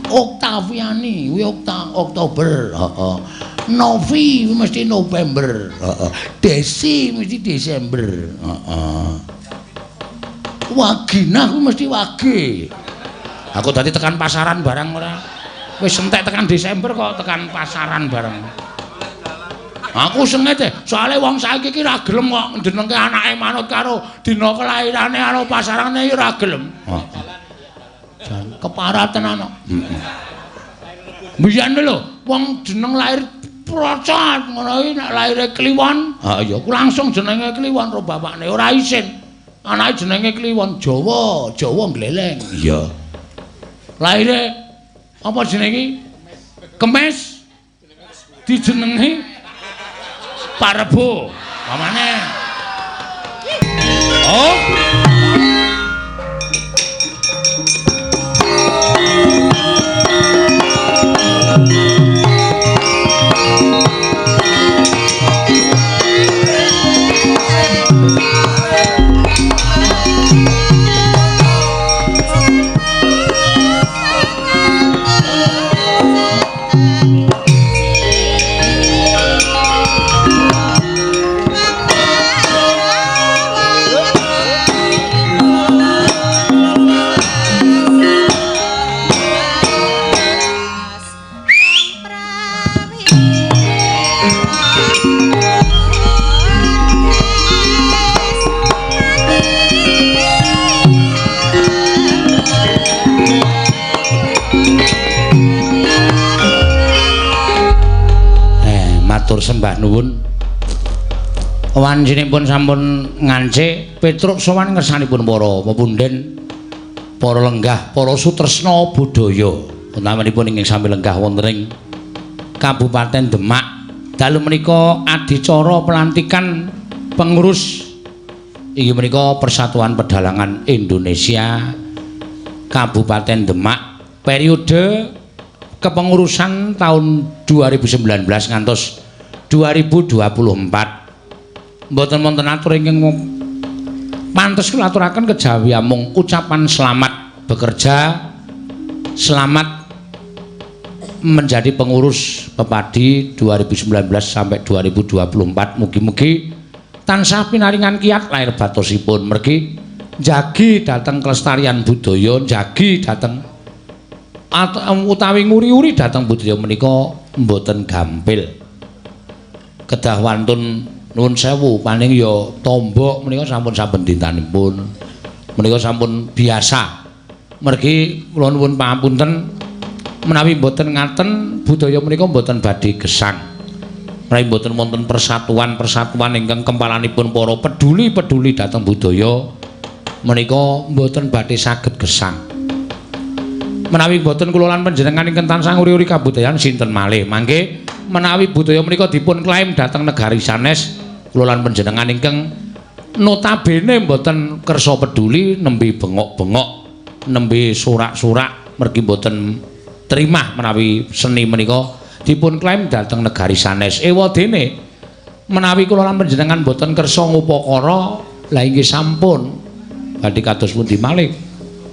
Oktaviani kuwi Oktober, heeh. Novi kuwi mesti November, heeh. Desi mesti Desember, heeh. Waginah kuwi mesti Wage. Aku tadi tekan pasaran barang ora. Wis entek tekan Desember kok tekan pasaran barang. Aku sengit soalé wong saiki iki ra gelem kok njenengke anake manut karo dina kelairane karo pasarane ya ora gelem. Heeh. Jan keparat tenan kok. Heeh. Biyen lho, wong jeneng lahir Procot ngono iki nek lahire Kliwon, ha iya ku langsung jenenge Kliwon karo bapakne ora isin. Anake jenenge Kliwon Jawa, Jawa gleleng. Iya. Lahire apa jenenge iki? Kemis. Dijenengi Parebo. Pamane. Oh. Matur sembah nuwun. Wancinipun sampun ngance Petruk sowan ngersanipun para pepunden, para lenggah, para sutresna budaya, utamanipun ingkang sami lenggah wonten ing Kabupaten Demak. Dalu menika adicara pelantikan pengurus inggih menika Persatuan Pedalangan Indonesia Kabupaten Demak periode kepengurusan tahun 2019 ngantos 2024. Mboten wonten atur ingkang pantes kula aturaken kejawi amung ucapan selamat bekerja, selamat menjadi pengurus Pepadi 2019 sampai 2024. Mugi-mugi tansah pinaringan kiat lahir batosipun, mergi njagi dhateng kelestarian budaya, njagi dhateng utawi nguri-uri dhateng budaya menika mboten gampil. Kedah wantun nuwun sewu paling ya tombok menika sampun saben dintanipun. Menika sampun biasa. Mergi kula nuwun pangapunten menawi mboten ngaten budaya menika mboten badhe gesang. Menawi mboten wonten persatuan-persatuan ingkang kempalanipun para peduli-peduli dhateng budaya menika mboten badhe saged gesang. Menawi mboten kula lan panjenengan ingkang tansah nguri-uri kabudayan sinten malih. Mangke menawi budaya menika dipun klaim dhateng negari sanes, kula lan panjenengan ingkang notabene mboten kersa peduli nembe bengok-bengok, nembe sorak-sorak mergi mboten trimah menawi seni menika dipun klaim dhateng negari sanes. Ewadene menawi kula lan panjenengan mboten kersa ngupakara, lha inggih sampun badhe kados pundi malih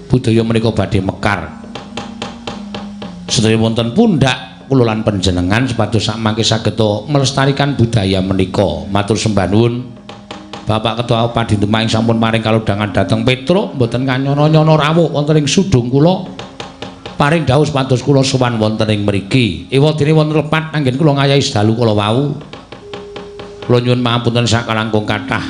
budaya menika badhe mekar. Sedaya wonten pundak kula lan panjenengan supados sakmangke saged melestarikan budaya menika. Matur sembah nuwun Bapak Ketua Padi Demak ing sampun paring kalodhangan dhateng Petruk mboten kanyono-nyono rawuh wonten ing sudung kula. Paring dawuh supados kula sowan wonten ing mriki. Ewadene wonten lepat anggen kula ngayahi sedalu kala wau. Kula nyuwun pangapunten sakalangkung kathah.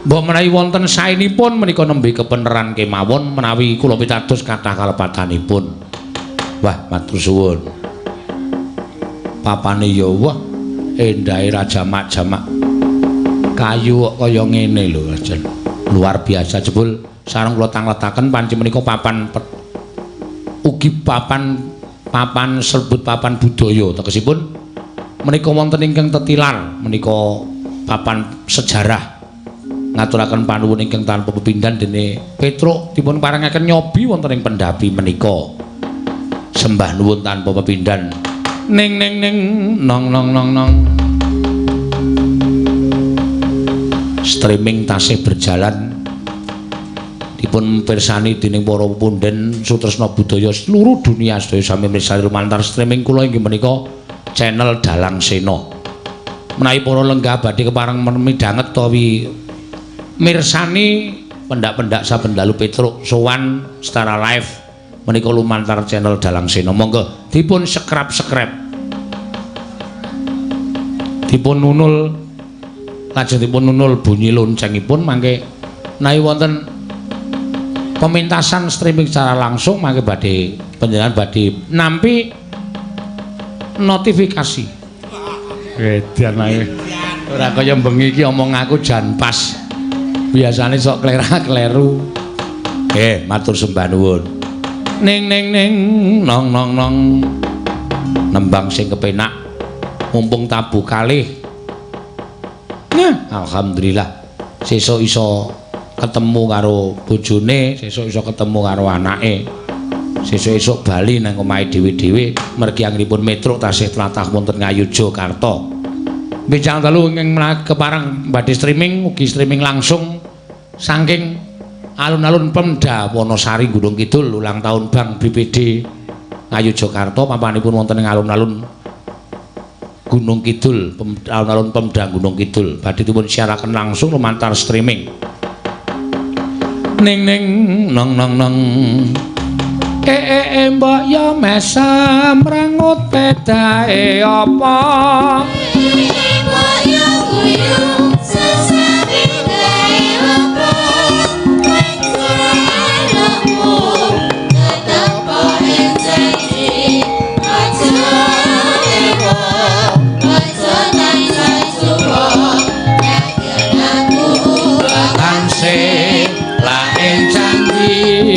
Mbok menawi wonten saenipun menika nembe kepeneran kemawon menawi kula pitados kathah kalepatanipun. Wah, matur suwun. Papane ya wah endahe ra jamak-jamak. Kayu kok kaya ngene lho, jan luar biasa jebul sareng kula tangletaken panci menika papan ugi papan papan sebut papan budaya tegesipun menika wonten ingkang tetilar menika papan sejarah ngaturaken panuwun ingkang tanpa pepindhan dene Petruk dipun parengaken nyobi wonten ing pendhapi menika. Sembah nuwun tanpa pepindhan. Ning ning ning nong nong nong nong. Streaming tasih berjalan. Dipun pirsani dening para punden sutresna budaya seluruh dunia sedaya sami mirsani lumantar streaming kula inggih menika channel Dalang Sena. Menawi para lenggah badhe kepareng midhanget utawi mirsani pendak-pendak saben dalu Petruk sowan secara live menika lumantar channel Dalang Sena. Monggo dipun sekrap-sekrap. Dipun nunul lajeng dipun nunul bunyi loncengipun mangke menawi wonten pemintasan streaming secara langsung mangke badhe panjenengan badhe nampi notifikasi. Edan ae. Ora kaya bengi iki omong aku jan pas. Biasane sok klera-kleru. Matur sembah nuwun. Ning ning ning nong nong nong. Nembang sing kepenak mumpung tabuh kalih. Nah, alhamdulillah sesuk iso ketemu karo bojone, sesuk iso ketemu karo anake. Sesuk esuk bali nang omahe dhewe-dhewe mergi anggenipun Petruk tasih tlatah wonten Ngayogyakarta. Benjang dalu ing kepareng badhe streaming ugi streaming langsung saking alun-alun Pemda Wonosari Gunung Kidul ulang tahun Bank BPD Ngayogyakarta papanipun wonten ing alun-alun Gunung Kidul, alun-alun Pemda Gunung Kidul badhe dipun siaraken langsung lumantar streaming. Ning ning nong nong nong. Mbok yo mesem rengut pedae apa? Mbok yo guyu sesabitae apa? Anakmu tetep ing janji aja ewa aja tansah suwa yakin aku tansih laen janji.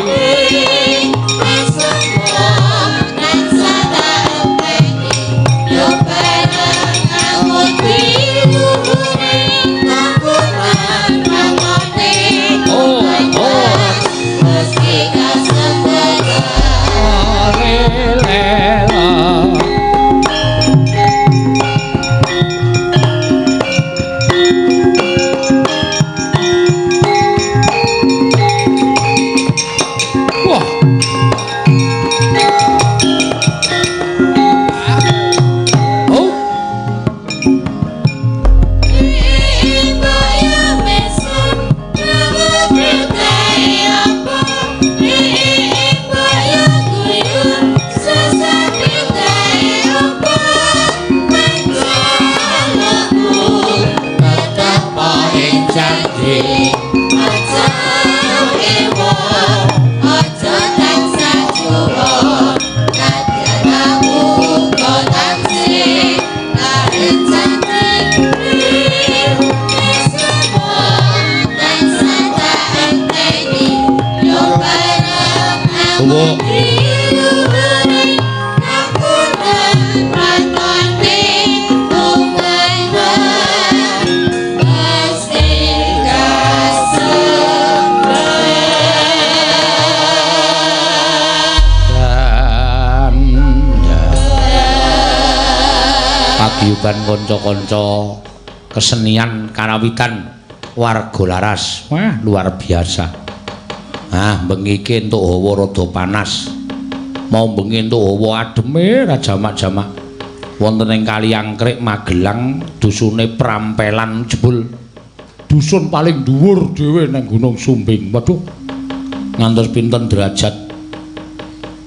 Paguyuban kanca-kanca kesenian karawitan warga laras. Wah, luar biasa. Ah, bengi iki entuk hawa rada panas. Mau bengi entuk hawa ademe ra jamak-jamak. Wonten ing Kali Angkrik Magelang, dusune Prampelan jebul dusun paling dhuwur dhewe nang Gunung Sumbing. Waduh. Ngantos pinten derajat.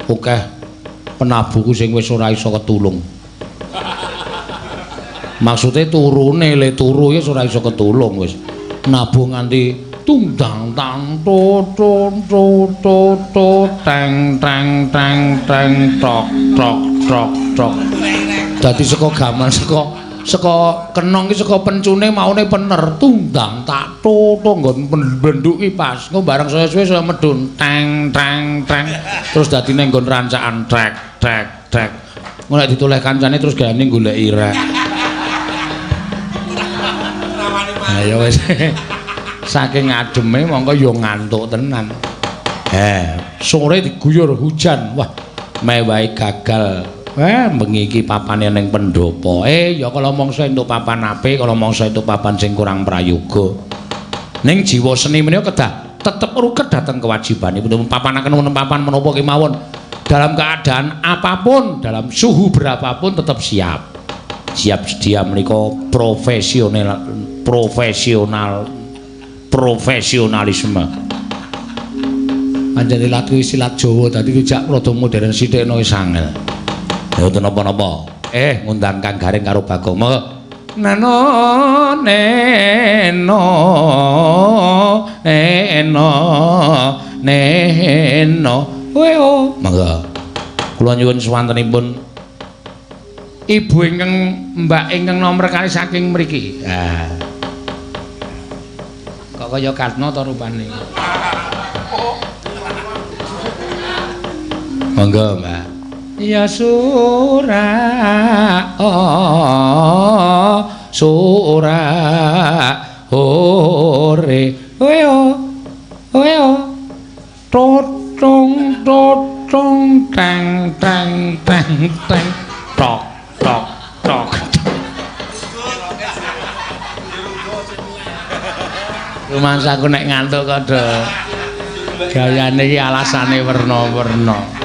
Akeh penabuhku sing wis ora iso ketulung. Maksude turune le turu ya ora iso ketulung wis. Nabuh nganti tungdang tang to to to to to teng teng teng teng tok tok tok tok. Dadi saka gamelan saka kenong ki saka pencune maune pener tungdang tak to to nggon benduk ki pas. Engko bareng saya suwe saya medun teng teng teng terus dadi ning nggon rancaan trek trek trek. Engko nek ditoleh kancane terus gayane goleki rek. Ya wis. Saking ademe mongko ya ngantuk tenan. Sore diguyur hujan. Wah, mewahe gagal. Bengi iki papane ning pendopo. Ya kala mangsa entuk papan apik, kala mangsa entuk papan sing kurang prayoga. Ning jiwa seni menika kedah Tetep ruket dhateng kewajibanipun papanaken wonten papan menapa kemawon. Dalam keadaan apapun, dalam suhu berapapun tetap siap. Siap sedia menika profesional, profesional, profesionalisme. Pancen ilat kuwi silat Jawa dadi dijak rada modern sithik no wis angel. Ya mboten napa-napa. Ngundang Kang Gareng karo Bagong. Monggo. Nano neno neno neno weo. Monggo. Kula nyuwun swantenipun ibu ingkang mbak ingkang nomer kalih saking mriki. Ah. Kok kaya Karno to rupane. Monggo, Mbak. Ya surah oh, surah hore weo weo totong totong tang tang tang tang tok tok tok. Rumangsaku nek ngantuk kok do gayane iki alasane werna-werna.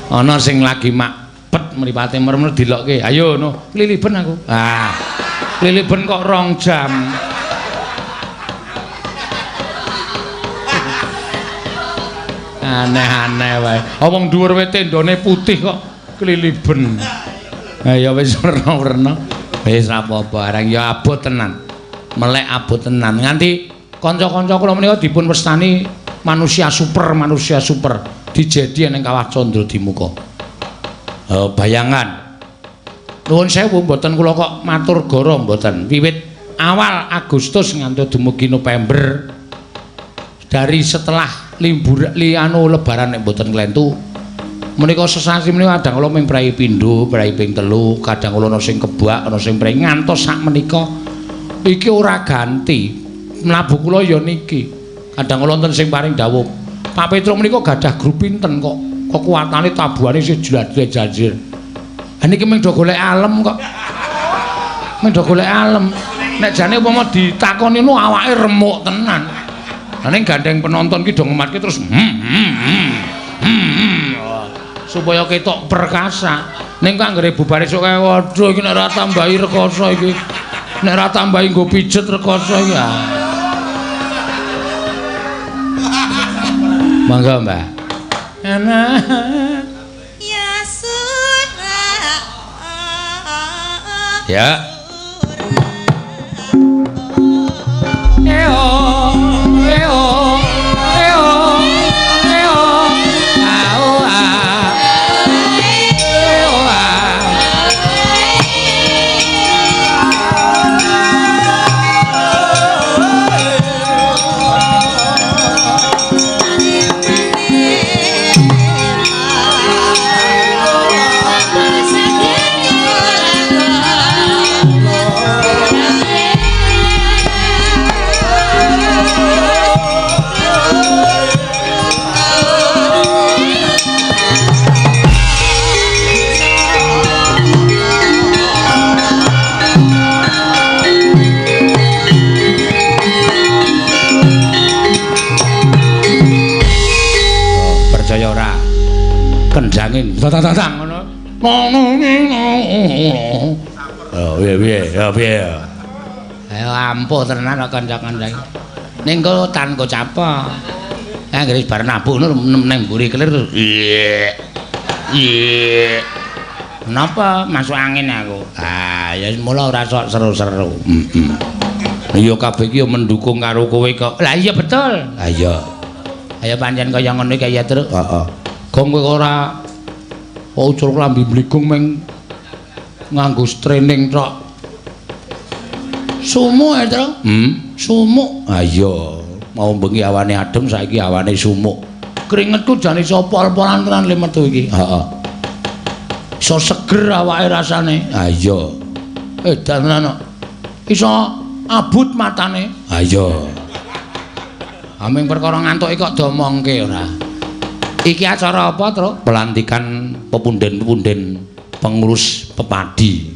Ana sing lagi makpet mripate merem dilokke. Ayo no, kliliben aku. Ah. Kliliben kok 2 jam. Aneh-aneh wae. Wong dhuwur wit tendone putih kok kliliben. Ha ya wis werna-werna. Wis ra apa-apa, areng ya abot tenan. Melek abot tenan. Nganti kanca-kanca kula menika dipun wastani manusia super, manusia super. Dijedi ning Kawah Candra Dimuka. Bayangan. Nuwun sewu mboten kula kok matur goro mboten. Wiwit awal Agustus nganti dumugi November dari setelah libur anu lebaran nek mboten klentu menika sesasi menika kadang kula ming prei pindho, prei ping 3, kadang kula ana sing kebak, ana sing prei ngantos sak menika iki ora ganti. Mlabu kula ya niki. Kadang kula wonten sing paring dawuh, Pak Petruk menika gadah grup pinten kok kekuatane tabuhane isih jladre-jajir. Ha niki mung do golek alem kok. Mung do golek alem. Nek jane upama ditakoni ngono awake remuk tenan. Lah ning gandeng penonton ki do ngematke terus supaya ketok perkasa. Ning kok anggere bubar esuk kae waduh iki nek ora tambahi rekoso iki. Nek ora tambahi nggo pijet rekoso iki. Monggo, Mbak. Ana. Ya surah. Ya. Eo, eo, eo, eo. Ao a. Eo a. Kendangin tatang ngono. Oh, piye piye ya piye. Ayo ampuh tenan kok kanca-kanca. Ning kok tan kok capek. Anggere bar nabuh ngono nang mburi kelir terus. Iya. Iya. Napa masuk angin aku? Ah, ya mula ora sok seru-seru. Heeh. Iya kabeh iki ya mendukung karo kowe kok. Lah iya betul. Lah iya. Ayo pancen kaya ngono iki ya, Truk. Heeh. Gong kowe ora ucul klambi mbligung meng nganggo training tok. Sumuk ya, Truk? Sumuk. Ha iya, mau bengi awane adem saiki awane sumuk. Keringetku jane iso pol-polan tenan le metu iki. Heeh. Iso seger awake rasane. Ha iya. Edan tenan kok. Iso abut matane. Ha iya. Aming perkara ngantuke kok diomongke ora. Iki acara apa, Truk? Pelantikan pepunden-pepunden pengurus Pepadi.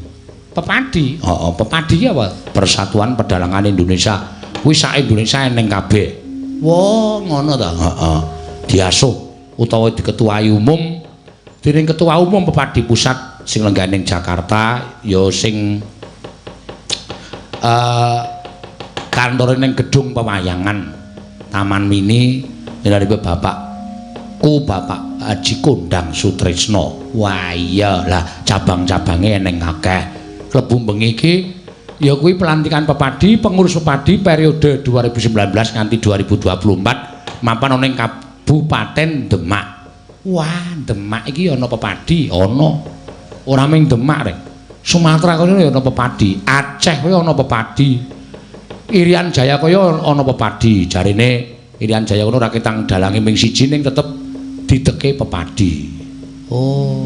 Pepadi? Heeh, Pepadi apa? Persatuan Pedalangan Indonesia. Kuwi sak Indonesia eneng kabeh. Wah, ngono ta? Heeh. Diasuh utawa diketuai umum dening Ketua Umum Pepadi Pusat sing lenggah ning Jakarta ya sing kantore ning Gedung Pewayangan Taman Mini dari Bapakku Bapak Haji Kondang Sutrisno. Wah iya lah cabang-cabange eneng akeh. Klebu bengi iki ya kuwi pelantikan Pepadi pengurus Pepadi periode 2019 nganti 2024 mapan ana ing Kabupaten Demak. Wah, Demak iki ana Pepadi, ana. Ora mung Demak rek. Sumatera kono ya ana Pepadi, Aceh kuwi ana Pepadi. Irian Jaya kaya ana Pepadi. Jarene Irian Jaya kono ora ketang dalange ming siji ning tetep dideke Pepadi. Oh.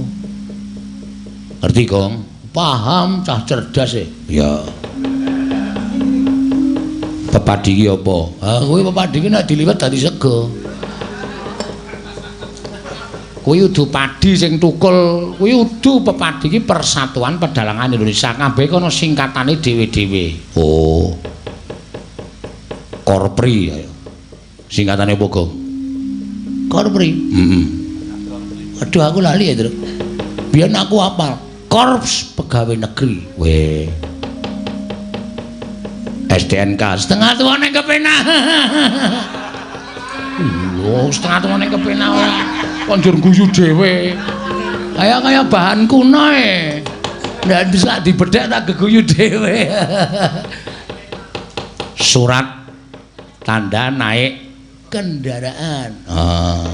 Ngerti, Gong? Paham, cah cerdas e. Ya. Pepadi iki apa? Ha kuwi pepadi iki nek diliwet dadi sega. Kuwi udu padi sing tukul, kuwi udu pepadi iki Persatuan Pedalangan Indonesia. Kabeh ana singkatane dhewe-dhewe. Oh. Korpri ya. Singkatane apa, Gong? Korpri. Heeh. Aduh aku lali ya, Truk. Biyen aku apal. Korps Pegawai Negeri. Weh. STNK setengah tuwa ning kepenak. Lho, setengah tuwa ning kepenak ora. Kok njur guyu dhewe. Kaya-kaya bahan kuno e. Ndak bisa dibedhek tak geguyu dhewe. Surat tanda naik kendaraan. Ah.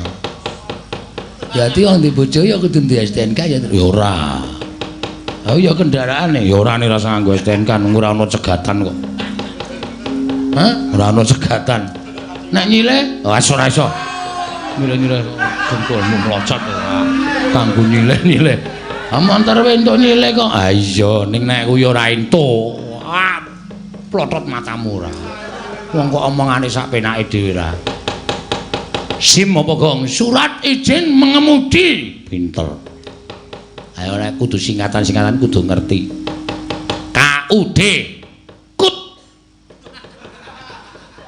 Jadi wong di bojo ya kudu duwe STNK ya. Ya ora. Ha ya kendaraane ya ora nek rasa nganggo STNK ora ana cegatan kok. Hah? Ora ana cegatan. Nek nyileh, wis ora iso. Nyileh-nyileh dengkulmu mlocot ora. Kanggo nyileh-nyileh. Ha montor wae entuk nyileh kok. Ha iya, ning nek kuwi ora entuk. Ah, plotot matamu ora. Wong kok omongane sak penake dhewe ra. SIM apa, Gong? Surat izin mengemudi. Pinter. Ayo nek kudu singkatan-singkatan kudu ngerti. KUD. Kut.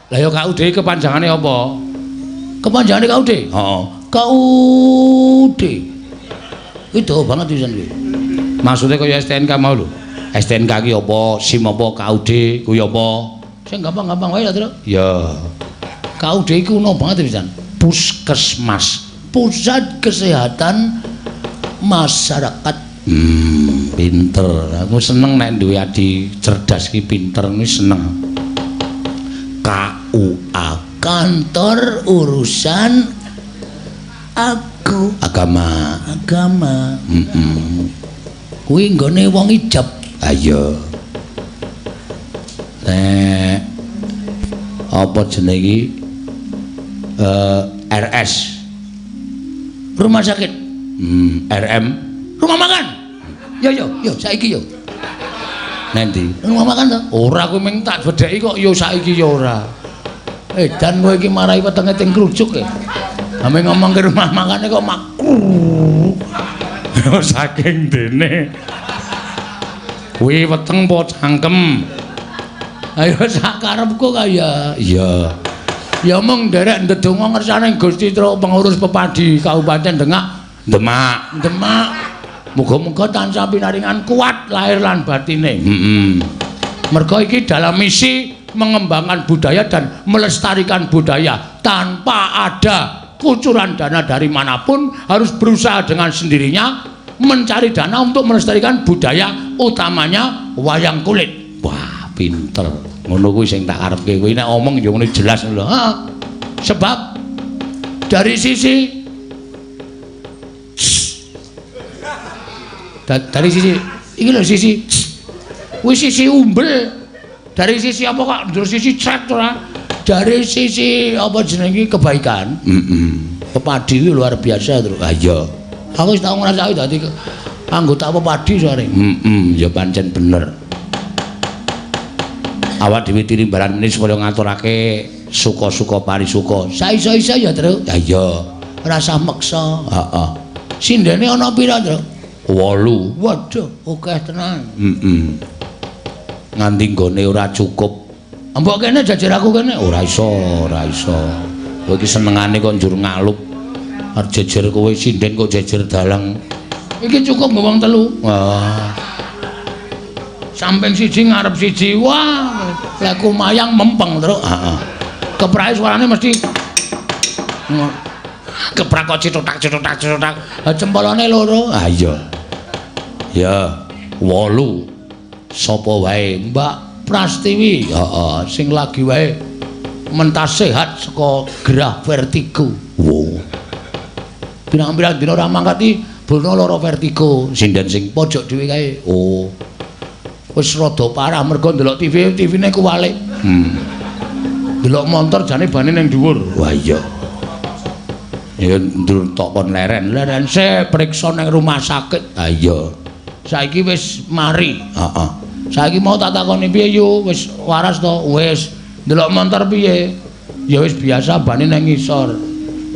Lah ya KUD kepanjangane apa? Kepanjangane KUD? Heeh. KUD. Kuwi dawa banget pisan kuwi. Maksude kaya STNK mau lho. STNK ki apa? SIM apa? KUD kuwi apa? Sing gampang-gampang wae lho, Truk. Ya. KUD iku kuno banget pisan. Puskesmas, Pusat Kesehatan Masyarakat. Pinter. Aku seneng nek duwe adi cerdas ki pinter kuwi seneng. KUA, Kantor Urusan Aku Agama. Agama. Kuwi nggone wong ijab. Ha iya. Nek apa jenenge iki? RS. Rumah sakit. RM. Rumah makan. Yo yo yo saiki yo. Nanti rumah makan to? Ora kowe mung tak bedheki kok yo saiki yo ora. Edan kowe iki marai wetenge ting krujuk e. Ame ngomong ke rumah makane kok makru. Saking dene. Kuwi weteng apa cangkem? Ayo sak karepku kaya. Iya. Ya mung nderek ndedonga ngersane Gusti Truk pengurus Pepadi Kabupaten Dengak, Demak. Demak. Muga-muga tansah pinaringan kuat lahir lan batine. Heeh. Merga iki dalam misi mengembangkan budaya dan melestarikan budaya tanpa ada kucuran dana dari manapun, harus berusaha dengan sendirinya mencari dana untuk melestarikan budaya, utamanya wayang kulit. Wah, pinter. Ngono kuwi sing tak karepke kuwi nek omong ya ngene jelas lho. Heeh. Sebab dari sisi dari sisi iki lho sisi kuwi sisi umbel. Dari sisi apa kok ndur sisi cret ora? Dari sisi apa jenenge kebaikan. Heeh. Pepadi kuwi luar biasa, Truk. Ha iya. Aku wis tau ngrasake dadi anggota Pepadi soalé. Heeh, ya pancen bener. Awak dhewe tinimbalan mene supaya ngaturake suka-suka parisuka. Saiso-iso ya, Truk. Ha iya. Ora usah meksa. Heeh. Sindene ana pira, Truk? 8. Waduh, akeh tenan. Heeh. Nganti nggone ora cukup. Mbok kene jejer aku kene. Ora iso, ora iso. Kowe iki senengane kok njur ngalup. Arep jejer kowe sinden kok jejer dalang. Iki cukup nggo wong telu. Wah. Samping siji ngarep siji. Wah, lek kumayang mempeng terus. Heeh. Keprake suarane mesti keprak kok citotak citotak citotak. Cempolone loro. Ah iya. Ya, 8. Sapa wae? Mbak Prastiwi. Heeh, sing lagi wae mentas sehat saka gerah vertigo. Wo. Pirang-pirang dina ora mangkat iki bono lara vertigo. Sinden sing pojok dhewe kae. Oh. Wis rada parah mergo ndelok TV, TV-ne kuwalik. Ndelok montor jane bane ning dhuwur. Wah iya. Ya ndur tok kon leren. Leren sik priksa ning rumah sakit. Ha iya. Saiki wis mari. Heeh. Saiki mau tak takoni piye yu? Wis waras to? Wis. Ndelok montor piye? Ya wis biasa bane nang ngisor.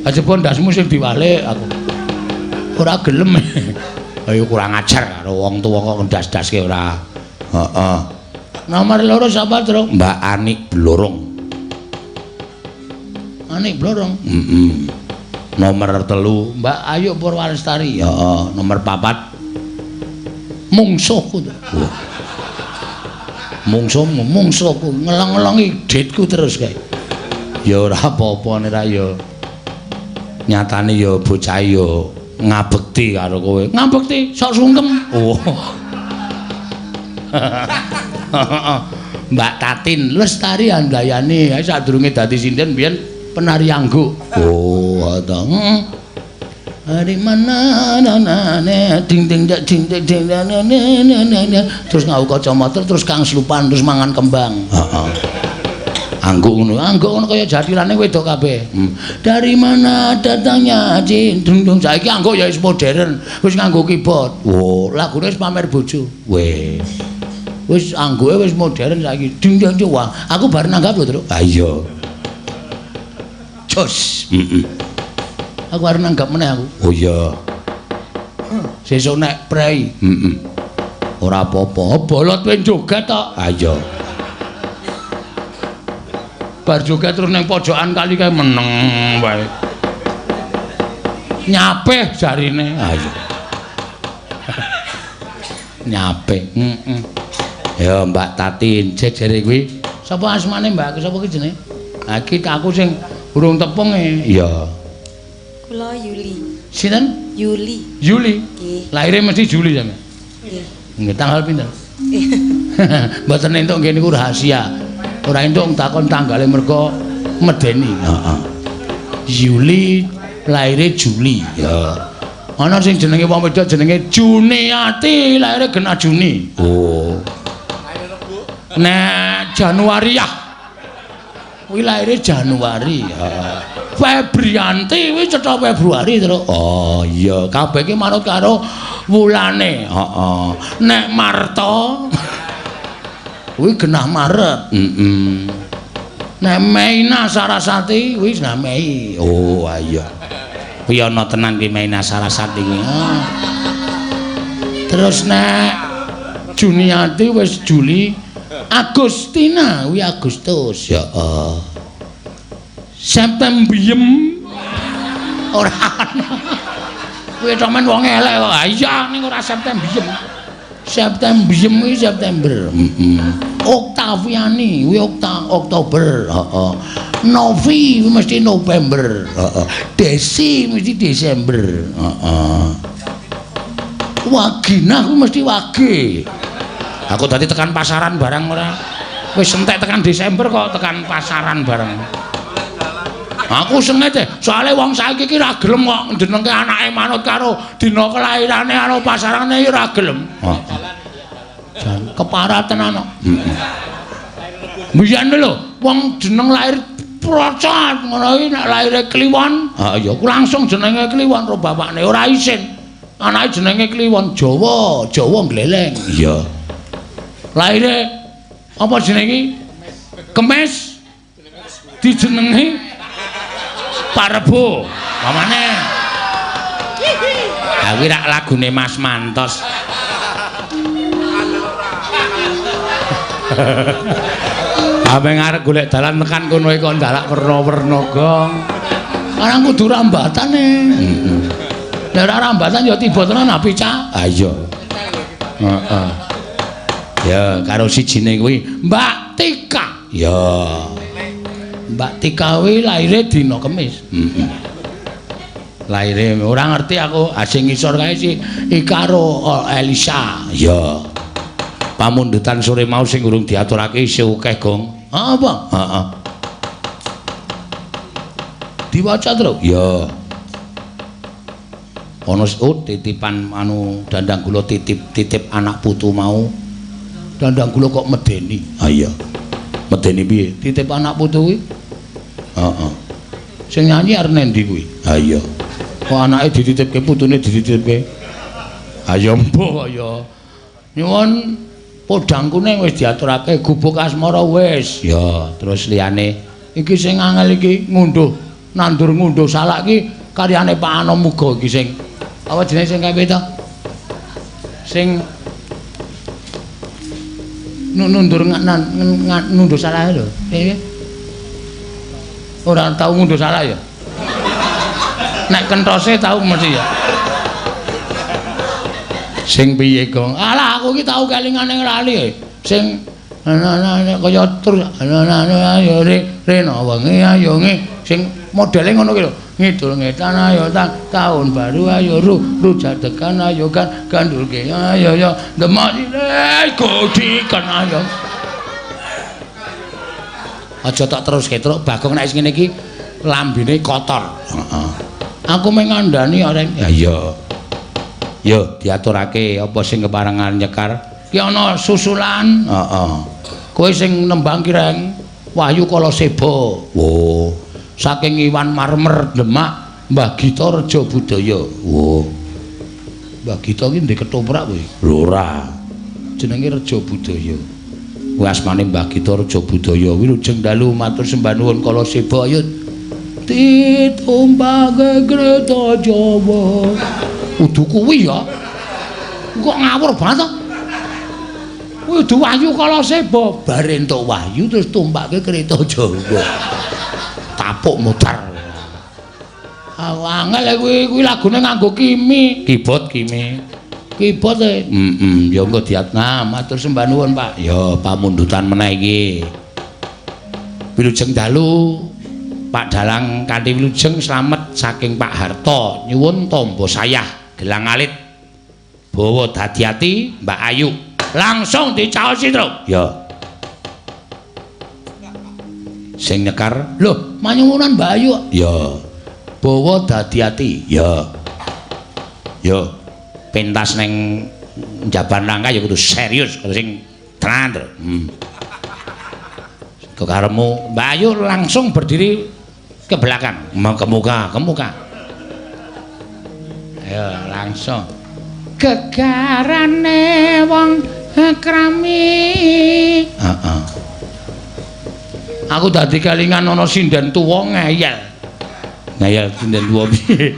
Aja ndasmu sing diwalik aku. Ora gelem. Ayo kurang ajar karo wong tuwa kok ndas-daske ora. Heeh. Nomor loro sapa, Truk? Mbak Anik Blorong. Anik Blorong. Heeh. Nomor 3 Mbak Ayu Purwalestari. Heeh. Nomor 4 mungsuhku. Mungsuhmu, mungsuhku ngelong-ngelongi ditku terus kae. Ya ora apa-apa nek ya. Nyatane ya bocah ya ngabekti karo kowe. Ngabekti sok sungkem. Oh. Mbak Tatin Lestari Handayani, sadurunge dadi sinden biyen penari angguk. Oh, ta. Heeh. Ari mana na na ne ding ding dak ding ding ding na na na na terus ngau kacamata terus kang slupan terus mangan kembang. Heeh. Angguk ngono, angguk ngono kaya jathilane wedok kabeh. Dari mana datangnya cindung dung saiki angguk ya wis modern, wis nganggo keyboard. Wo, lagune wis pamer bojo. Weh. Wis angguke wis modern saiki. Ding ding ding. Wah, aku bar nanggap lho, Truk. Ha iya. Jos. Heeh. Aku arep nanggap meneh aku. Oh iya. Sesuk nek prei. Heeh. Ora apa-apa. Bolot kowe joget tok. Ha iya. Bar joget terus nang pojokan kali kae meneng wae. Nyapeh jarine. Ha iya. Nyapeh. Heeh. Ya Mbak Tatin jejere kuwi. Sapa asmane Mbak? Sapa ki jenenge? Ha iki aku sing urung tepung e. Iya. Kula Yuli. Sinten? Yuli. Yuli. Nggih. Lahire mesti Juli sampeyan. Nggih. Nggih tanggal pinten? Mboten entuk nggih niku rahasia. Ora entuk takon tanggale mergo medeni. Heeh. Yuli lahire Juli. Ya. Ana sing jenenge wong wedok jenenge Juniati, lahire genah Juni. Oh. Nek Januariah kuwi lahire Januari. Heeh. Febrianti kuwi cetha Februari terus. Oh iya, kabeh iki manut karo wulane. Heeh. Nek Marta kuwi genah Maret. Heeh. Nek Meina Sarasati kuwi genah Mei. Oh iya. Kuwi ana tenan ki Meina Sarasati kuwi. Terus nek Juniati wis Juli, Agustina kuwi Agustus. Ya heeh. September ora ana. Kuwi sampean wong elek kok. Ha iya ning ora September. September kuwi September. Heeh. Oktaviani kuwi Oktober. Heeh. Novi kuwi mesti November. Heeh. Desi mesti Desember. Heeh. Wagina kuwi mesti Wage. Aku tadi tekan pasaran barang ora. Wis entek tekan Desember kok tekan pasaran barang. Aku sengit soalé wong saiki iki ra gelem kok njenengke anake manut karo dina kelairane karo pasarane ya ora gelem. Heeh. Jan keparat tenan kok. Heeh. Mbiyen lho, wong jeneng lahir Procot ngono iki nek lahire Kliwon, ha ya aku langsung jenenge Kliwon karo bapakne ora isin. Anake jenenge Kliwon Jawa, Jawa gleleng. Iya. Lahire apa jenenge? Kemes. Dijenengi Parebo. Pamane. Ha kuwi rak lagune Mas Mantos. Ame ngarep golek dalan tekan kono iki kok ndalak werna-werna gong. Arang kudu rambatane. Heeh. Nek ora rambatan ya tiba tenan api cah. Ha iya. Heeh. Ya karo sijine kuwi Mbak Tika. Ya. Mbak Tika kuwi lahire dina Kemis. Heeh. Lahire ora ngerti aku, sing ngisor kae si Ika karo Elisa. Ya. Pamundutan sore mau sing urung diaturake isih akeh, Gong. Apa? Heeh. Diwaca, Truk? Ya. Ana titipan anu dandang gula titip anak putu mau. Dandang gula kok medeni. Ha iya. Medeni piye? Titip anak putu kuwi. Heeh. Sing nyanyi arep nendi kuwi? Ha iya. Kok anake dititipke putune dititipke? Ha ya mbuh ya. Nyuwun podang kuning wis diaturake, gubuk asmara wis. Ya, terus liyane iki sing angel iki ngunduh nandur ngunduh salak iki karyane Pak Anom uga iki sing apa jenenge sing kae to? Sing nundur ngunduh salah lho. Piye? Ora tau ngunduh salah ya. Nek kentose tau mesti ya. Sing piye, Gong? Alah aku iki tau kelingan ning lali. Sing ana kaya terus ana ayo rena wengi ayo ngi sing modele ngono ki lho. Ngidul ngetan ayo tahun baru ayo rujadegan ayo kan gandulke ayo ya demak sile godikan ayo. Aja tak terus ketruk Bagong nek ngene iki lambene kotor. Heeh. Aku mung ngandani areng. Ya iya. Yo diaturake apa sing keparengan nyekar. Ki ana susulan. Heeh. Kowe sing nembang ki Reng Wahyu Kalaseba. Wo. Saking Iwan Marmer Demak Mbah Gita Reja Budaya. Wo. Mbah Gita ki ndek ketoprak kowe. Lho ora. Jenenge Reja Budaya. Kuwi asmane Mbah Gita Reja Budaya. Wilujeng dalu matur sembah nuwun Kalaseba ayo ditumpake kreta Jawa. Udu kuwi ya. Kok ngawur banget to? Kuwi udu Wahyu Kalaseba, bar entuk wahyu terus tumpake kreta Jawa. Tapuk mutar. Angel kuwi kuwi lagune nganggo kimi, keyboard kimi. Keyboard e. Heeh, ya engko diatna matur sembah nuwun, Pak. Ya pamundutan meneh iki. Wilujeng dalu Pak Dalang kanthi wilujeng slamet saking Pak Harto nyuwun tombo sayah gelang alit bawa dadi ati Mbak Ayu langsung dicaosi Truk. Ya. Sing nyekar lho manyuwunan Mbak Ayu. Ya. Bawa dadi ati. Ya. Yo pentas neng Jaban Langka ya kudu serius kalau sing tenan Truk. Kekaremu Mbak Ayu langsung berdiri ke belakang, mau ke muka, ke muka. Ayo langsung. Gegarane wong krami. Heeh. Aku dadi kelingan ana sinden tuwa ngeyel. Ngeyel sinden tuwa piye?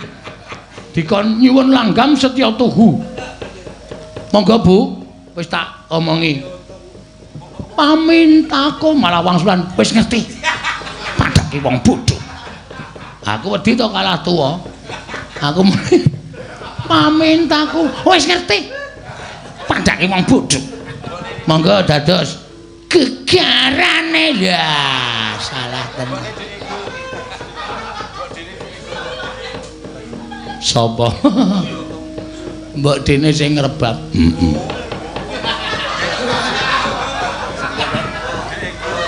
Dikon nyuwun langgam setya tuhu. Monggo Bu, wis tak omongi. Pamintaku malah wangsulan wis ngerti. Padake wong bodho. Aku wedi to kalah tuwa. Aku pamintaku wis ngerti. Padake wong bodho. Monggo dados gegarane. Lah, salah tenan. Sapa? Mbok dene sing ngrebab. Heeh.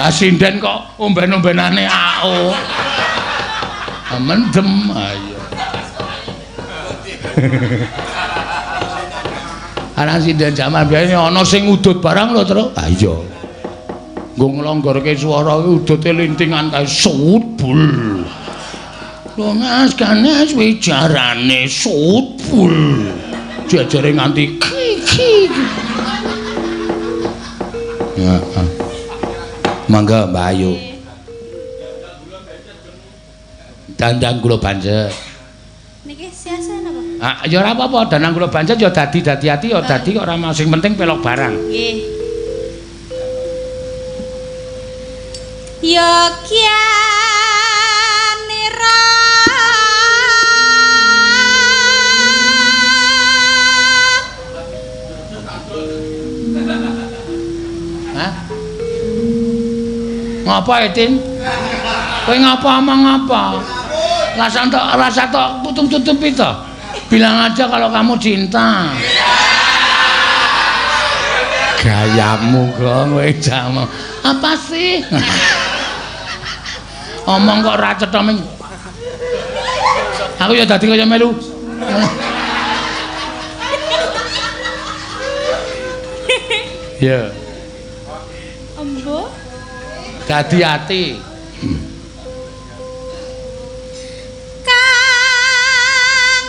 Asinden kok omben-ombenane ao. Mendem ayo. Ana sinden jaman biyen ana sing udut barang lho, Truk. Ha iya. Nggo nglonggorke swara kuwi udute lintingan kae sutbul. Lungas ganes wijarane sutbul. Jejere nganti ki. Heeh. Mangga Mbak Ayu. Dandang gula banjet. Niki siasa napa? Ah ya ora apa-apa, dandang gula banjet ya dadi dadi ati ya dadi kok ora sing penting pelok barang. Nggih. Yogyanira. Hah? Ngapa Etin? Kowe ngapa omong apa? Rasa tok tutup-tutupi to. Bilang aja kalau kamu cinta. Gayamu kok kowe jamu. Apa sih? Omong kok ora cetha ming. Aku ya dadi kaya melu. Ya. Embo. Dadi ati. Kang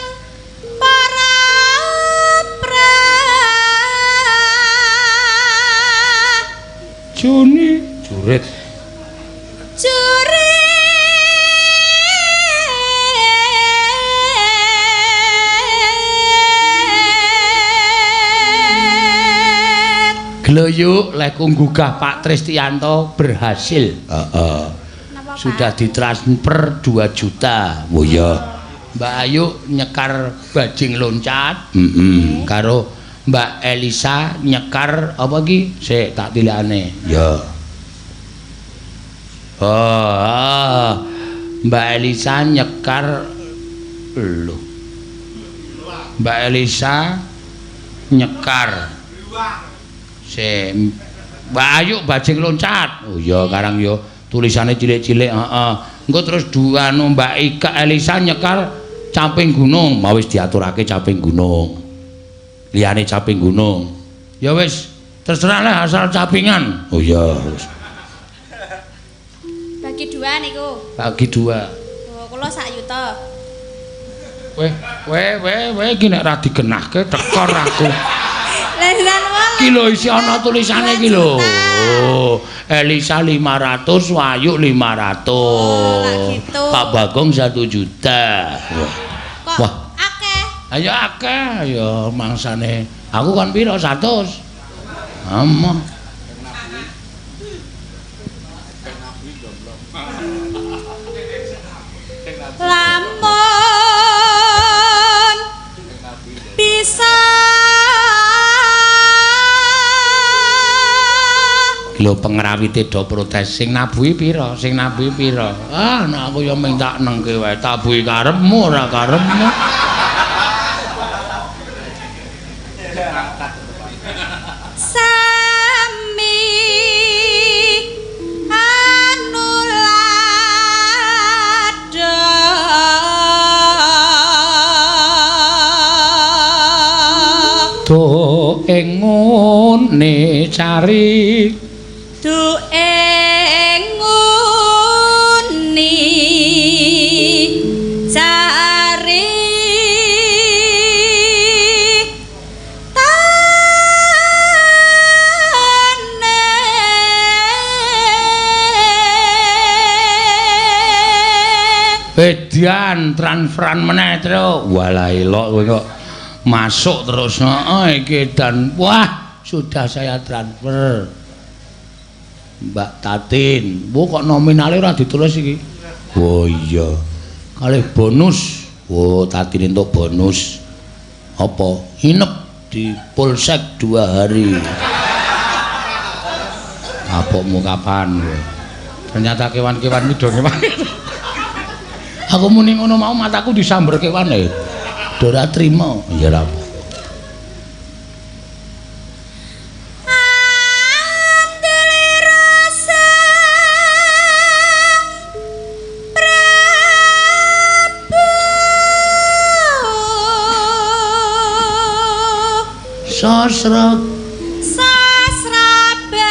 para pra Juni jurit. Jurit. Gleyuk lek nggugah Pak Tristianto berhasil. Heeh. Sudah ditransfer 2 juta. Oh iya. Mbak Ayu nyekar bajing loncat. Heeh. Karo Mbak Elisa nyekar apa iki? Sik tak tilakane. Ya. Oh, Mbak Elisa nyekar lho. Mbak Elisa nyekar. Sik Mbak Ayu bajing loncat. Oh iya karang ya tulisane cilik-cilik, heeh. Engko terus dua anu Mbak Ika Elisa nyekar caping gunung. Mau wis diaturake caping gunung. Liyane caping gunung. Ya wis, terserah lah asal capingan. Oh iya wis. Bagi dua niku. Bagi dua. Oh, kula sak yuta. Weh, weh, weh, weh iki nek ra digenahke tekor aku. Lah Iki lho isi ana tulisane iki lho. Oh, Elisa 500, Wayu 500. Oh, lah gitu. Pak Bagong 1 juta. Wah. Kok Wah. akeh? Ayo akeh ya mangsane. Aku kon piro 100? Amoh. Lamun bisa Lho pengrawite do protes sing nabuhi pira? Sing nabuhi pira? Ah, nek aku ya mung tak nengke wae, tabuhi karepmu ora karepmu. Sami anulada. Do ing ngene cari Du ing nguni cari tane. Edian transferan meneh, Tru. Walah elok kowe kok masuk terus. Heeh iki dan wah, sudah saya transfer. Mbak Tatin, wo kok nominale ora ditulis iki? Oh iya. Kalih bonus. Wo Tatin entuk bonus. Apa? Nginep di Polsek 2 hari. Apokmu kapan kowe? Ternyata kewan-kewan iki do kewan. Aku muni ngono mau mataku disamber kewan e. Do ora trimo. Ya ora apa. Sasra Sasrabahu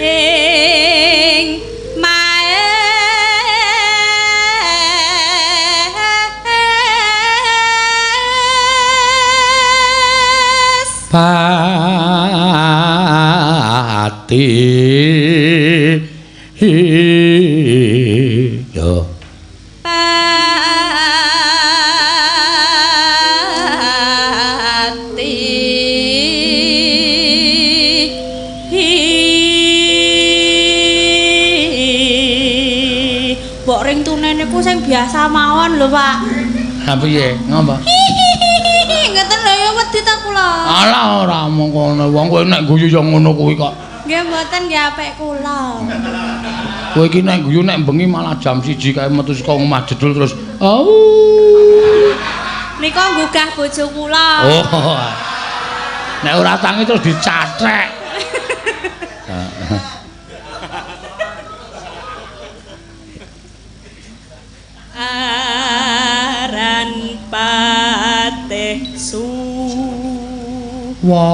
ing maes pati. Yo. Pati. Mbok ring tune niku sing biasa mawon lho, Pak. Ha piye? Ngopo? Ngoten lho ya wedi ta kula. Alah ora omong kono. Wong kowe nek guyu ya ngono kuwi kok. Nggih mboten nggih apik kula. Kowe iki nek guyu nek bengi malah jam 1 kae metu saka omah jedul terus. Au. Nika nggugah bojo kula. Oh. Nek ora tangi terus dicathek. Aran patih su wa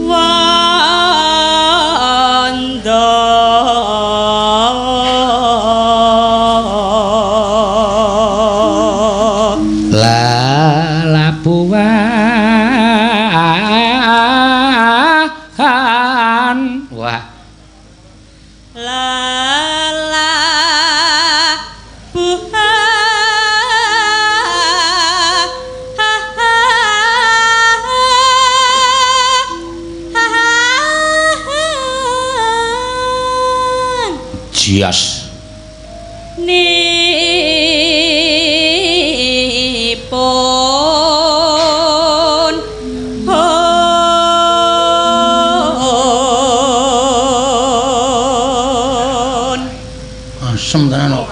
wanda lalabuan wah Jias nipun hon asem tenan kok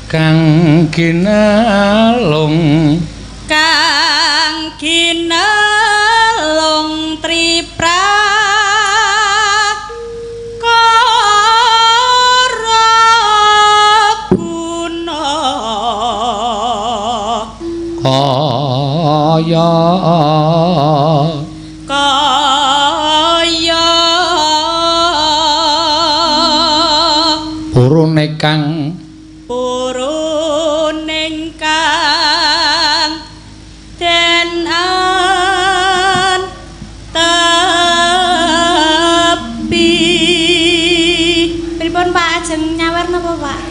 kang ginelung kang ginelung tripra kaya kaya purune kang purune kang den antepi. Pripun Pak ajeng nyawer napa Pak?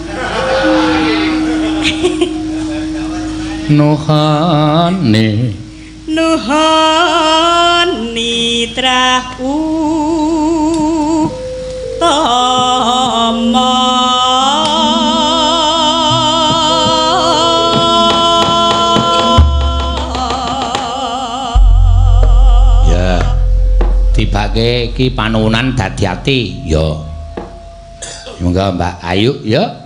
Nuhani nuhani trah utama ya tibake iki panuwunan dadi ati ya monggo Mbak Ayu ya.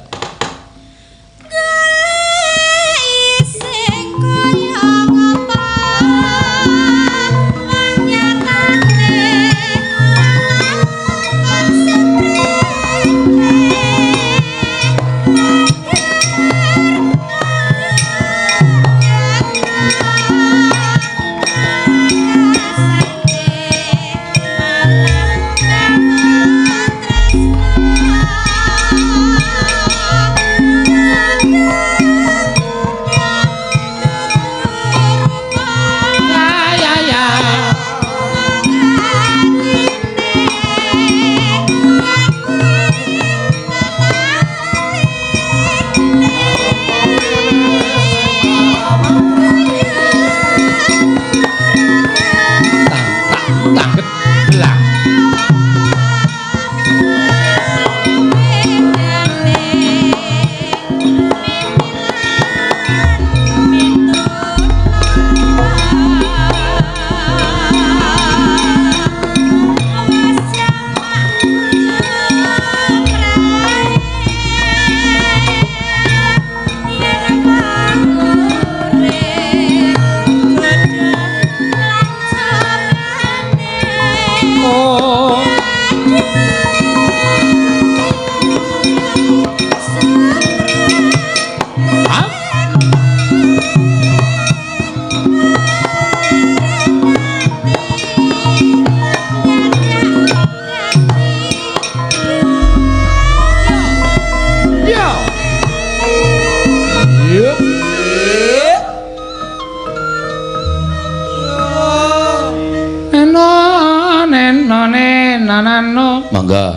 Monggo.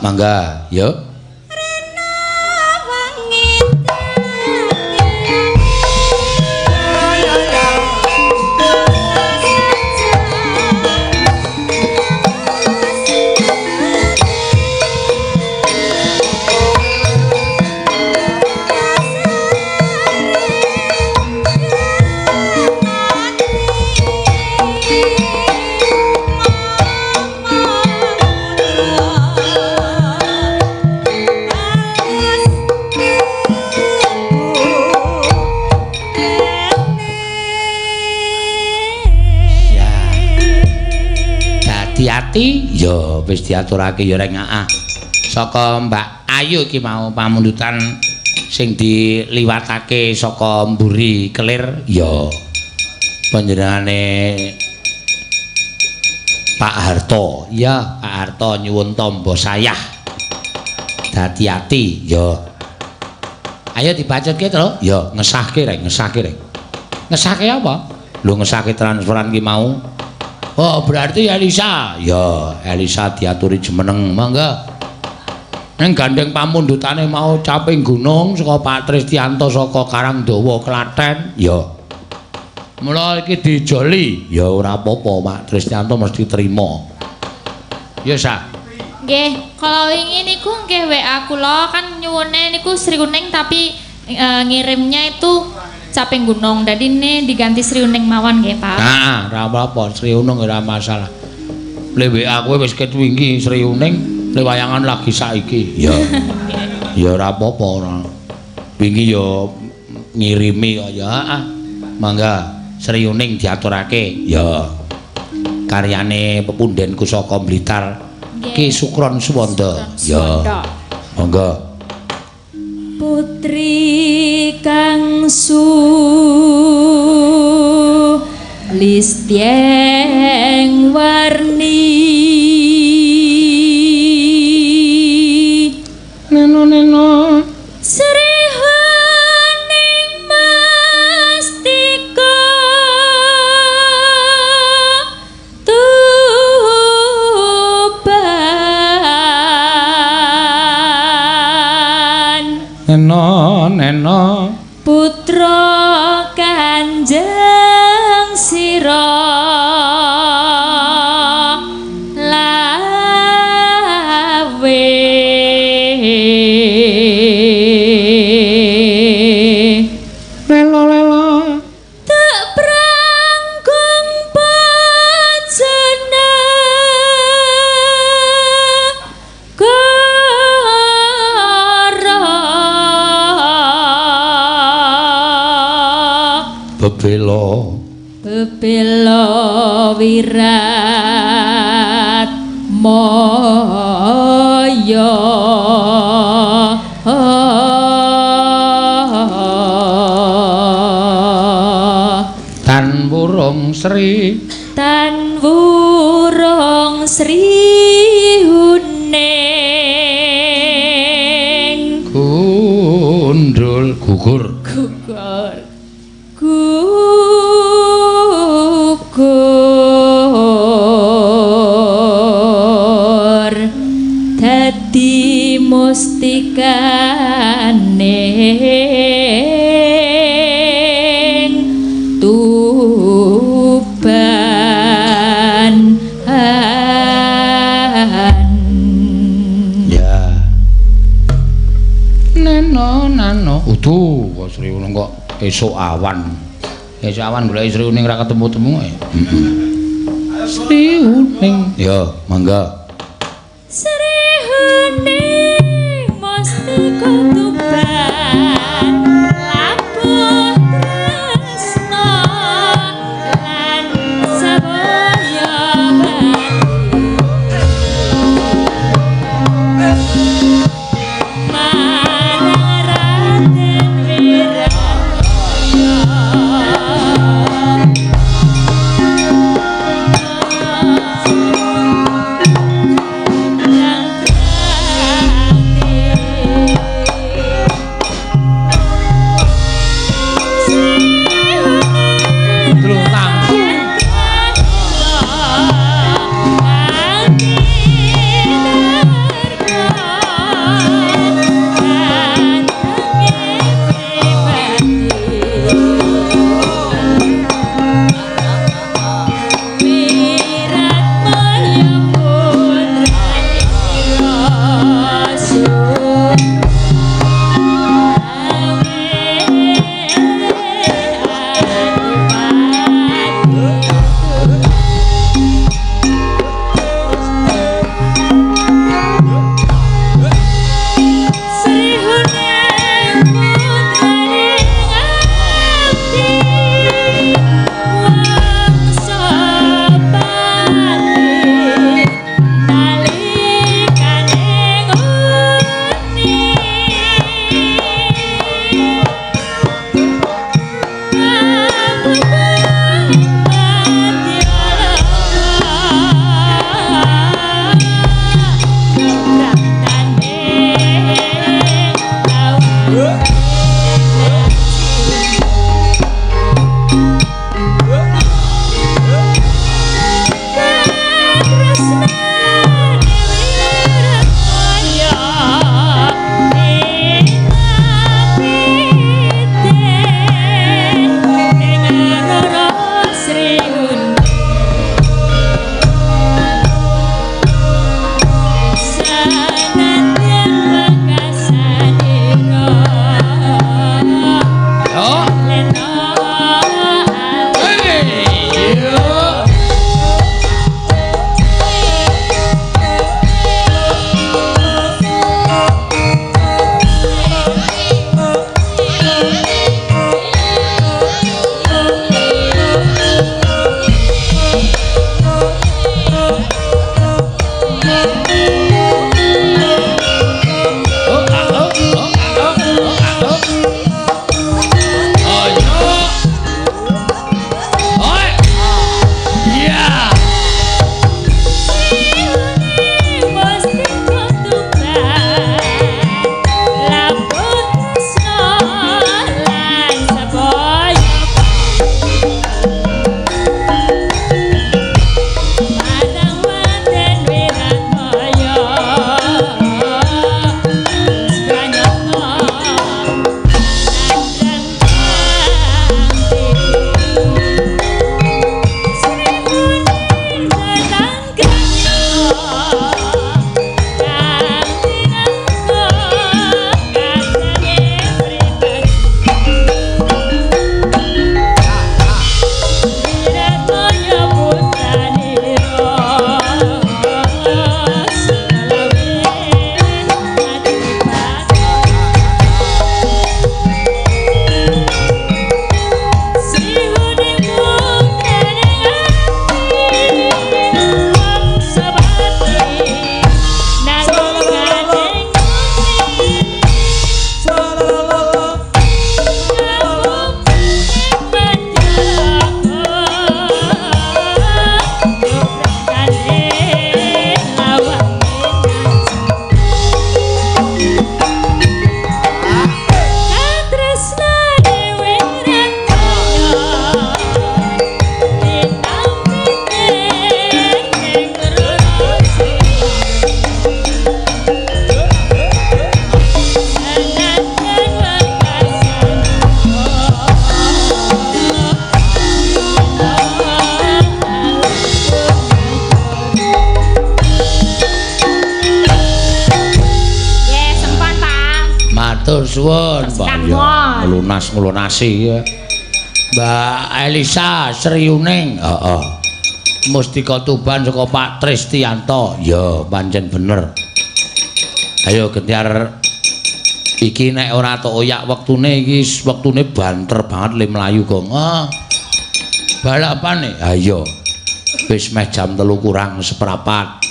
Mangga, mangga, yo. Ya wis diaturake ya reng ah. Saka Mbak Ayu iki mau pamundutan sing diliwatake saka mburi kelir ya panjenengane Pak Harto. Ya, Pak Harto nyuwun tamba sayah. Dadi ati ya. Ayo dibacutke to. Ya, ngesahke reng, ngesahke reng. Ngesahke apa? Lho ngesahke transferan ki mau. Oh, berarti Elisa. Ya, Elisa diaturi jumeneng. Mangga. Ning gandeng pamundhutane mau caping gunung saka Pak Tristianto saka Karangdawa Klaten. Ya. Mula iki dijoli. Ya ora apa-apa, Pak Tristianto mesti trima. Ya, Sa. Nggih, kala wingi niku nggih WA kula kan nyuwune niku Sri Kuning tapi ngirimnya itu caping gunung. Dadi ini diganti Sri Uning mawon nggih, Pak. Heeh, ora apa-apa, Sri Uning ora masalah. Le WA kowe wis ket wingi Sri Uning, le wayangan lagi saiki. Ya. Ya ora apa-apa ora. Wingi ya ngirimi kok ya, heeh. Mangga Sri Uning diaturake. Ya. Karyane pepunden Kusaka Blitar Ki Sukron Suwanda. Ya. Mangga. Putri kang sulistyeng warni neno neno Sri Huning Mastika Tuban neno neno putra Kanjeng Sira lawe lelo lelo tak prangkung pajana bebelo bebelo wirat moyo tan wurung sri tan wurung sri huning gundul gugur gugur gugur dadi mustikane Tuban. Ya. Neno nano udu kok Sri Uning kok esuk awan. Esuk awan golek Sri Uning ra ketemu-temu. Sri Uning. Ya, mangga. Sri Huning Mustika Tuban labuh tresna lan sabaya marang Raden Wiraya. Matur suwun, Mbak. Ya, ngelunas-ngelunasi ya. Mbak Elisa Sriuning. Heeh. Mustika Tuban saka Pak Tristianto. Ya, pancen bener. Ayo gentyar iki nek ora tok oyak wektune iki wektune banter banget le mlayu, Gong. Ah. Balapane. Ha iya. Wis meh jam 3 kurang seprapat.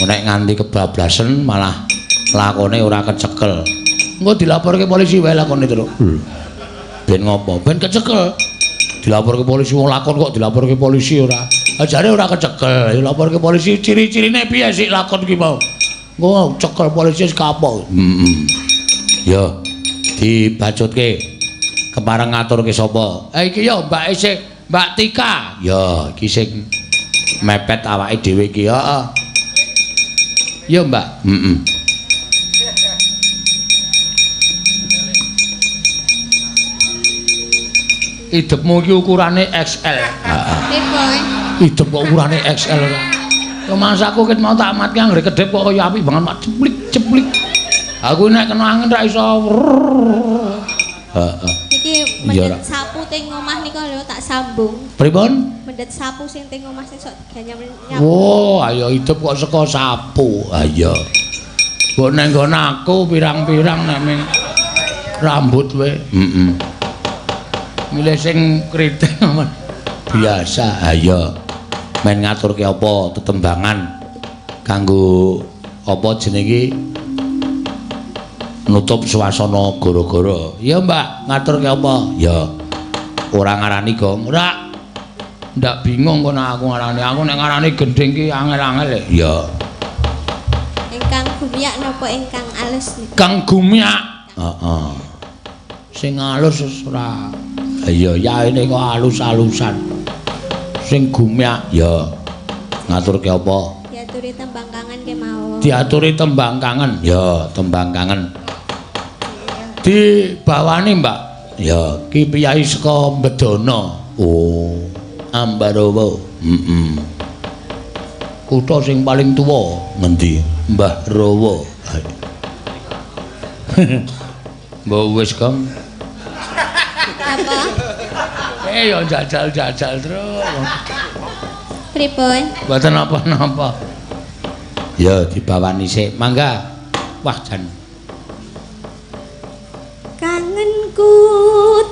Nek nganti kebablasen malah lakone ora kecekel. Engko dilaporke polisi wae lakone terus. Ben ngopo? Ben kecekel. Dilaporke polisi wong lakon kok dilaporke polisi ora. Jare ora kecekel. Ya laporke polisi ciri-cirine piye sik lakon ki mau. Engko cekel polisi wis kapok. Heeh. Ya dibacutke. Kepareng ngaturke sapa? Iki ya Mbak isih Mbak Tika. Ya iki sing mepet awake dhewe iki. Heeh. Ya Mbak. Heeh. Idepmu iki ukurane XL. Heeh. Idep kok ukurane XL ora. Rumangsaku ket mau tak amatke anggere kedhep kok kaya apik banget mak ceplik ceplik. Aku nek kena angin ra iso. Heeh. Iki mendhet sapu teng omah nika lho tak sambung. Pripun? Mendhet sapu sing teng omah sing sok diganyam nyapu. Oh, ayo idep kok saka sapu. Ayo. Mbok nang nggon aku pirang-pirang nek ming rambut wae. Heeh. Milih sing kriting biasa. Ayo. Men ngaturke apa tetembangan kanggo apa jenenge nutup suasana gara-gara. Ya Mbak, ngaturke apa? Ya ora ngarani Gong. Ora. Ndak bingung kok nek aku ngarani. Aku nek ngarani gendhing ki angel-angel. Ya. Ingkang gumyak napa ingkang alus niku? Kang gumyak. Heeh. Sing alus ora. Ya yaene kok alus-alusan. Sing gumyak ya. Ngaturke apa? Diaturi tembang kangen kemawon. Diaturi tembang kangen. Ya, tembang kangen. Dibawani, Mbak. Ya, ki piyai saka Bedana. Oh, Ambarawa. Heeh. Kutha sing paling tuwa ngendi? Mbah Rawa. Mbok wis, Kang. Apa? Ya jajal-jajal terus. Pripun? Mboten napa-napa. Ya dibawani sik, mangga. Wah jan. Kangenku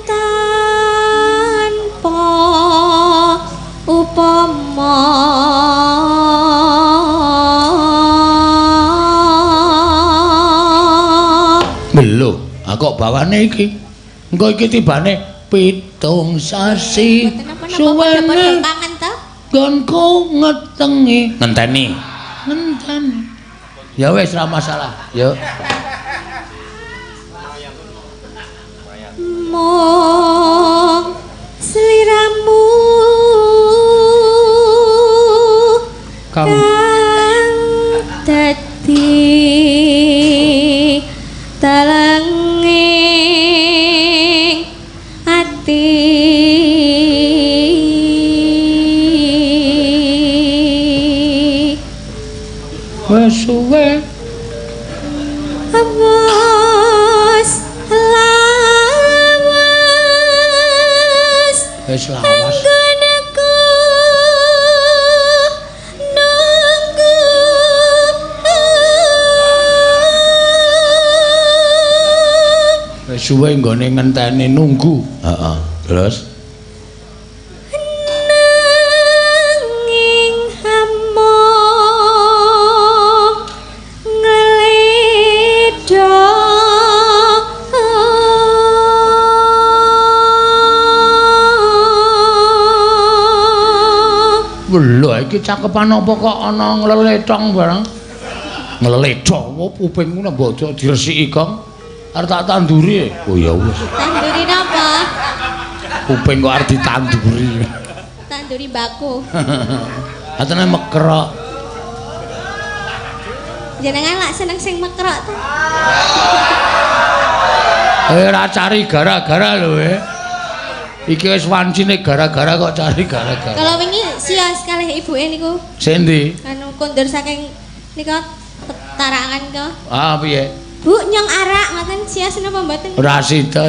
tanpa upama. Lho, kok bawane iki? Engko iki tibane 7 sasi. Suwene kangen ta? Gonku ngetengi. Ngenteni. Ngenteni. Ya wis ora masalah. Yo. Mong sliramu kang dadi telenging ati. Wis suwe wis lawas wis lawas anggonku nunggu. Wis suwe nggone ngenteni nunggu. Heeh. Terus nanging among ngledha. Lho iki cakepan apa kok ana ngleletong barang? Ngleletong opo kupingmu nek mbok diresiki, Gong. Arep tak tanduri. Oh ya wis. Tanduri napa? Kuping kok arep ditanduri. Tanduri mbako. Atene mekrok. Jenengan lak seneng sing mekrok ta? Ora cari gara-gara lho eh. Iki wis wancine gara-gara kok cari gara-gara. Kalau wingi sios kalih ibuke niku. Sing ndi? Anu kondur saking nika tarakan niku. Ah piye? Bu nyong arak ngoten sias napa mboten? Ora sida.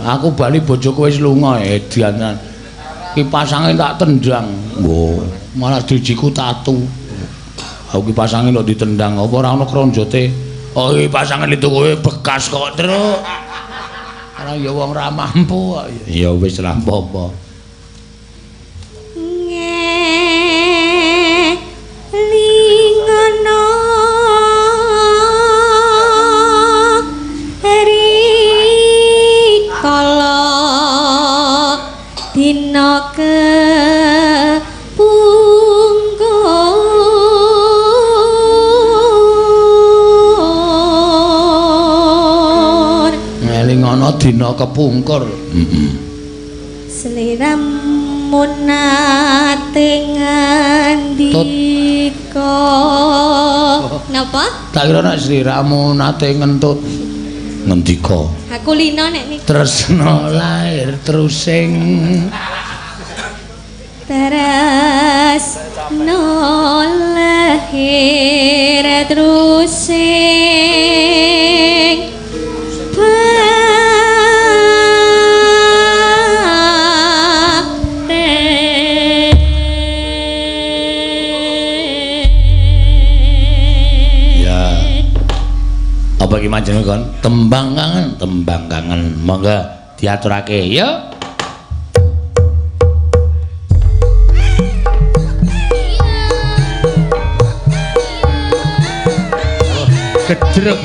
Aku bali bojoku wis lunga edan. Kipas angin tak tendang. Wo, malah drijiku tatu. Aku kipas angin kok ditendang, apa ora ana kronjote? Oh, kipas angin itu kowe bekas kok, Truk. Ora ya wong ra mampu kok. Ya wis ra apa-apa. Ngelingono rikala dina kepungkur. Ngelingono dina kepungkur. Heeh. Sliramu nate ngandika. Napa? Tak kira nek sliramu nate ngentut ngendika. Aku lino nek niku. Tresna lair trusing tresna lahir trusing Ya. Apa iki manjenengan kon? Tembang kangen, tembang kangen. Monggo diaturake ya. Gedruk.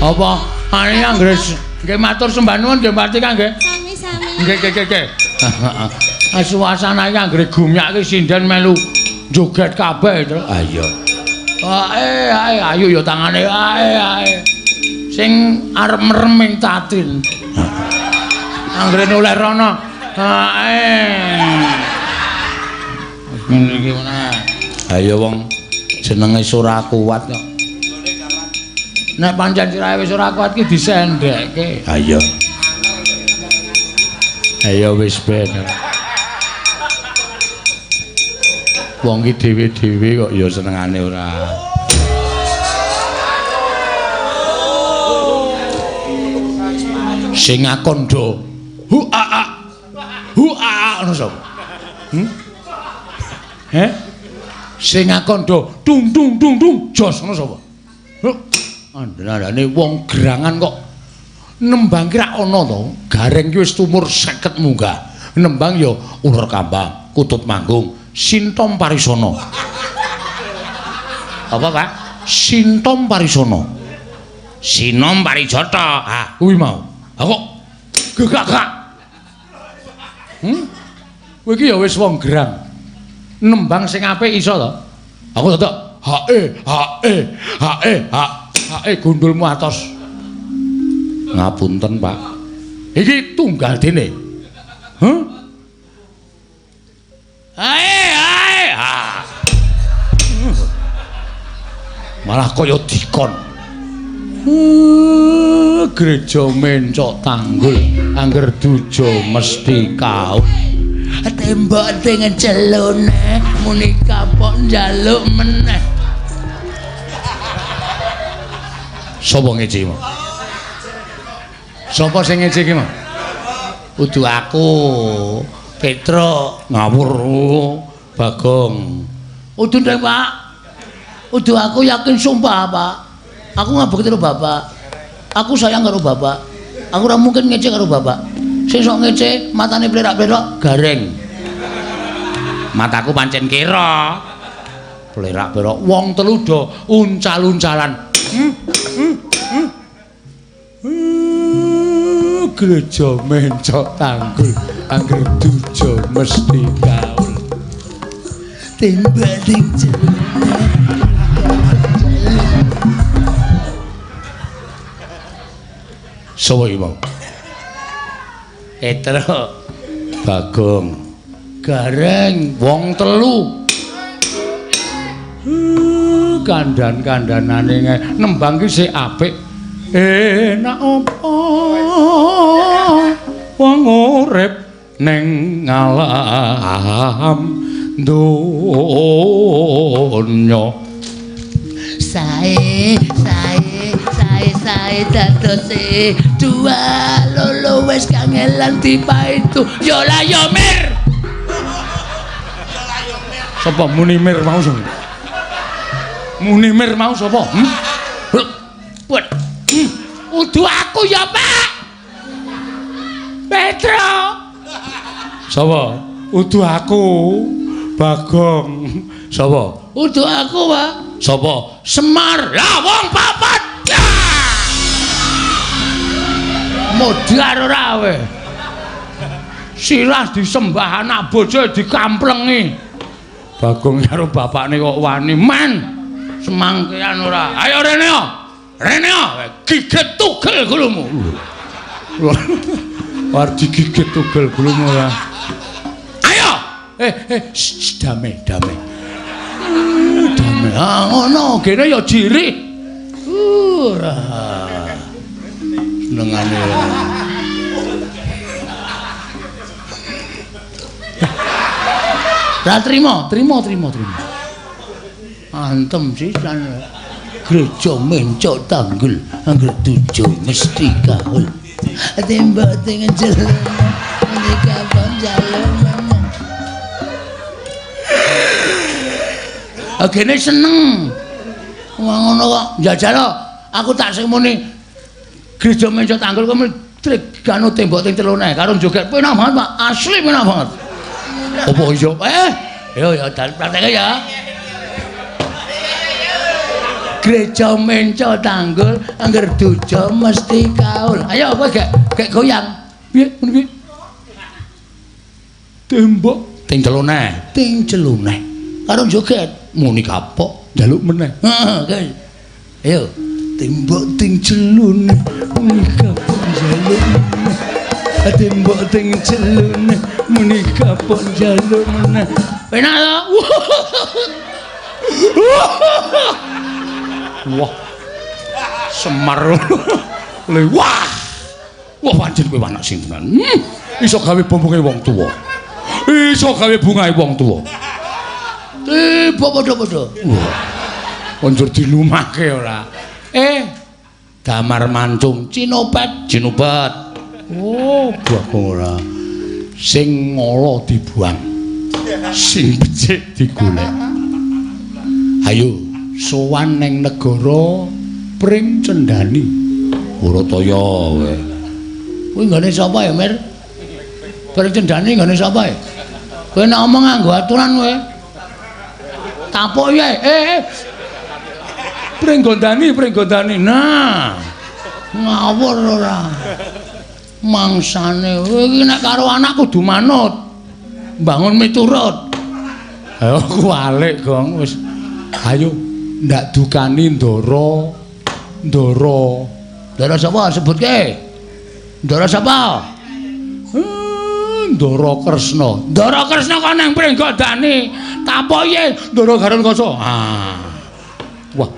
Apa? Ane anggere nggih matur sembah nuwun nggih Mbak Tika nggih. Sami-sami. Nggih nggih nggih. Suasana iki anggere gumyak iki sinden melu joget kabeh, Tru. Ah iya. Ae ae ayo ya tangane ae ae. Sing arep merem ing tatin. Anggere noleh rono. Ae. Ngene iki meneh. Ayo wong jenenge ora kuat kok. Nek pancen sirahe wis ora kuat ki disendekke. Ha iya. Ayo wis ben. Wong ki dhewe-dhewe kok ya senengane ora. Sing ngakondho hu a a hu a a ngono sapa? Heh? Sing ngakondho dung dung dung dung jos ngono sapa? Andane wong gerangan kok nembang ki rak ana to. Gareng ki wis tumur 50 munggah. Nembang ya uler kambang, kutut manggung, Sintom Parisono. Apa, Pak? Sintom Parisono. Sinom Parijata. Ah, kuwi mau. Ha kok gegak-gak. Kowe iki ya wis wong gerang. Nembang sing apik iso to? Aku dadak H E H E H E H H E gundulmu atos. Ngapunten, Pak. Iki tunggal dene. Huh? Ae ae. Malah kaya dikon. Gereja mencok tanggul, angger duja mesti kaun. Tembok sing celone muni kapok njaluk meneh. Sapa ngece iki? Sapa sing ngece iki, Mas? Kudu aku. Petro ngawur Bagong. Udu ndek, Pak. Udu aku yakin sumpah, Pak. Aku ngabekti karo Bapak. Aku sayang karo Bapak. Aku ora mungkin ngece karo Bapak. Sing sok ngece matane plerak-plerak gareng. Mataku pancen kira. Plerak-plerak wong telu do uncal-uncalan. Gereja mencok tanggul, angger duja mesti kaul. Tembak sing celone. Sapa iki mau? Petro Bagong Gareng wong telu. Kandhan-kandhanane nembang ki sik apik. Enak apa wong urip ning alam donya. Sae sae sae sae dadose dua lolo wis kangelan dipaitu. Ya lah ya mir. Sapa muni mir mau sapa? Muni mir mau sapa? Buat udu aku ya, Pak. Petro. Sapa? Udu aku. Bagong. Sapa? Udu aku, Pak. Sapa? Semar. Lah wong papat. Modar ora kowe. Sirah disembah anak bojo dikamplengi. Bagong karo bapakne kok wani men. Semangkean ora. Ayo rene yo. Rene gigit tugel gulumu. War digigit tugel gulumu ora. Ayo. Dame, dame. Dame. Ah ngono, kene ya jirih. Ora. Senengane. Lah trimo, trimo, trimo, trimo. Antem sisan. Gereja mencok tanggul, angger duja mesti kaul. Tembok sing celone muni kapok njaluk meneh. Agene seneng. Wong ngono kok njajal aku tak sing muni gereja mencok tanggul kowe trigano tembok sing celone karo joget penak banget, Pak. Asli penak banget. Apa iya? Yo ya prakteknya ya. Gereja menco tanggul, angger duja mesti kaul. Ayo kowe gek goyang. Piye ngono piye? Tembok ting celune, ting celune. Karo joget muni kapok njaluk meneh. Heeh, guys. Ayo, tembok ting celune muni kapok njaluk meneh. Tembok ting celune muni kapok njaluk meneh. Penak to? Wah. Semar. Le wah. Wah pancen kowe anak sing tenan. Iso gawe bombonge wong tuwa. Iso gawe bungahe wong tuwa. Tiba padha-padha. Wah. Konjur dilumake ora. Damar mancung cinopet, cinupet. Oh, bagong ora. Sing ngala dibuang. Sing becik digolek. Ayo sowan ning negara Pring Cendani. Urataya kowe. Kuwi nggone sapa ya, Mir? Pring Cendani nggone sapa ya? Kowe nek omong nganggo aturan kowe. Tapuk ya. Pringgondani, Pringgondani. Nah. Ngawur ora. Mangsane kowe iki nek karo anak kudu manut. Mbangun miturut. Ayo kuwalik, Gong, wis. Ayo ndak dukani Ndara. Ndara. Ndara sapa sebutke? Ndara sapa? Ndara Kresna. Ndara Kresna kok nang Pringgondani. Tapoke Ndara Garuda. Ah. Wah.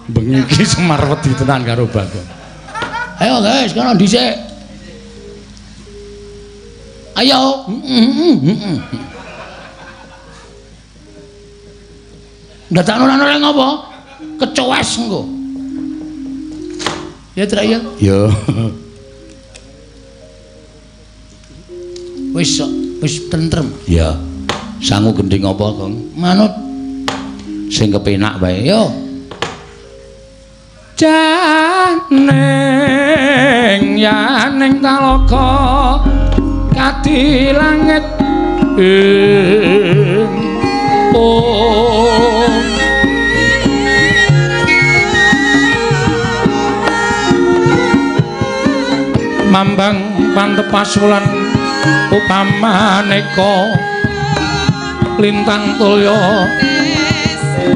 Bengi iki Semar wedi tenan karo Bagong. Ayo guys, kono dhisik. Ayo. Dadak ora ngopo? Kecoes engko. Ya trek ya. Ya. Wis wis tentrem. Ya. Sangu gendhing apa, Gong? Manut sing kepenak wae. Yo. Janing yaning talaga kadi langit ing om. Mambang pantepas wulan upamaneka lintang tulya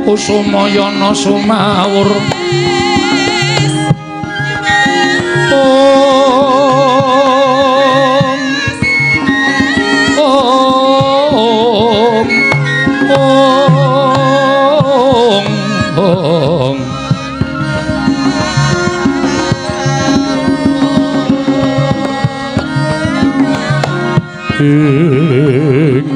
kusumayana sumawur. Om Om Om Om. Ing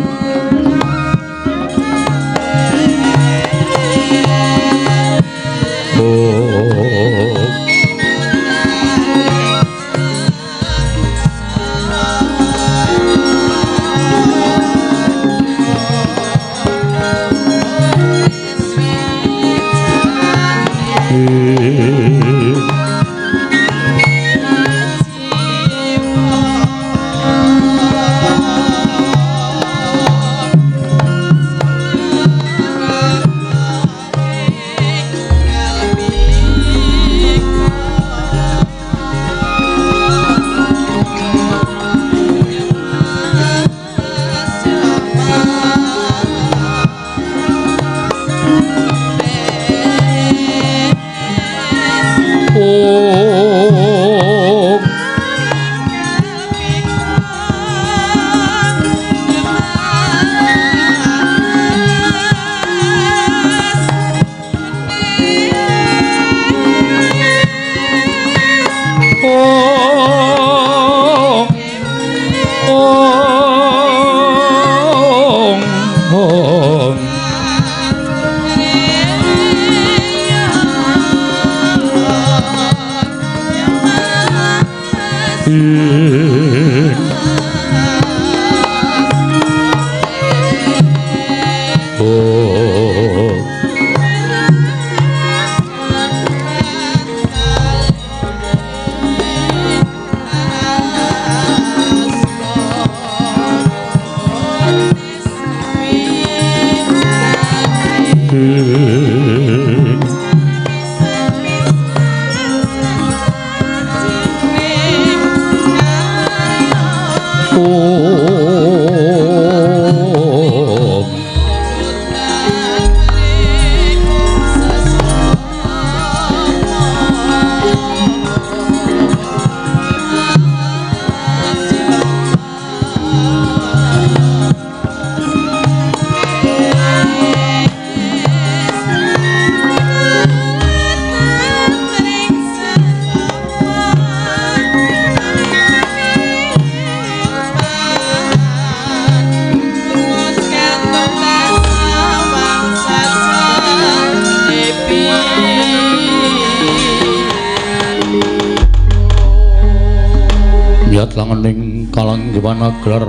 Miyat langening kalanggiwan aglar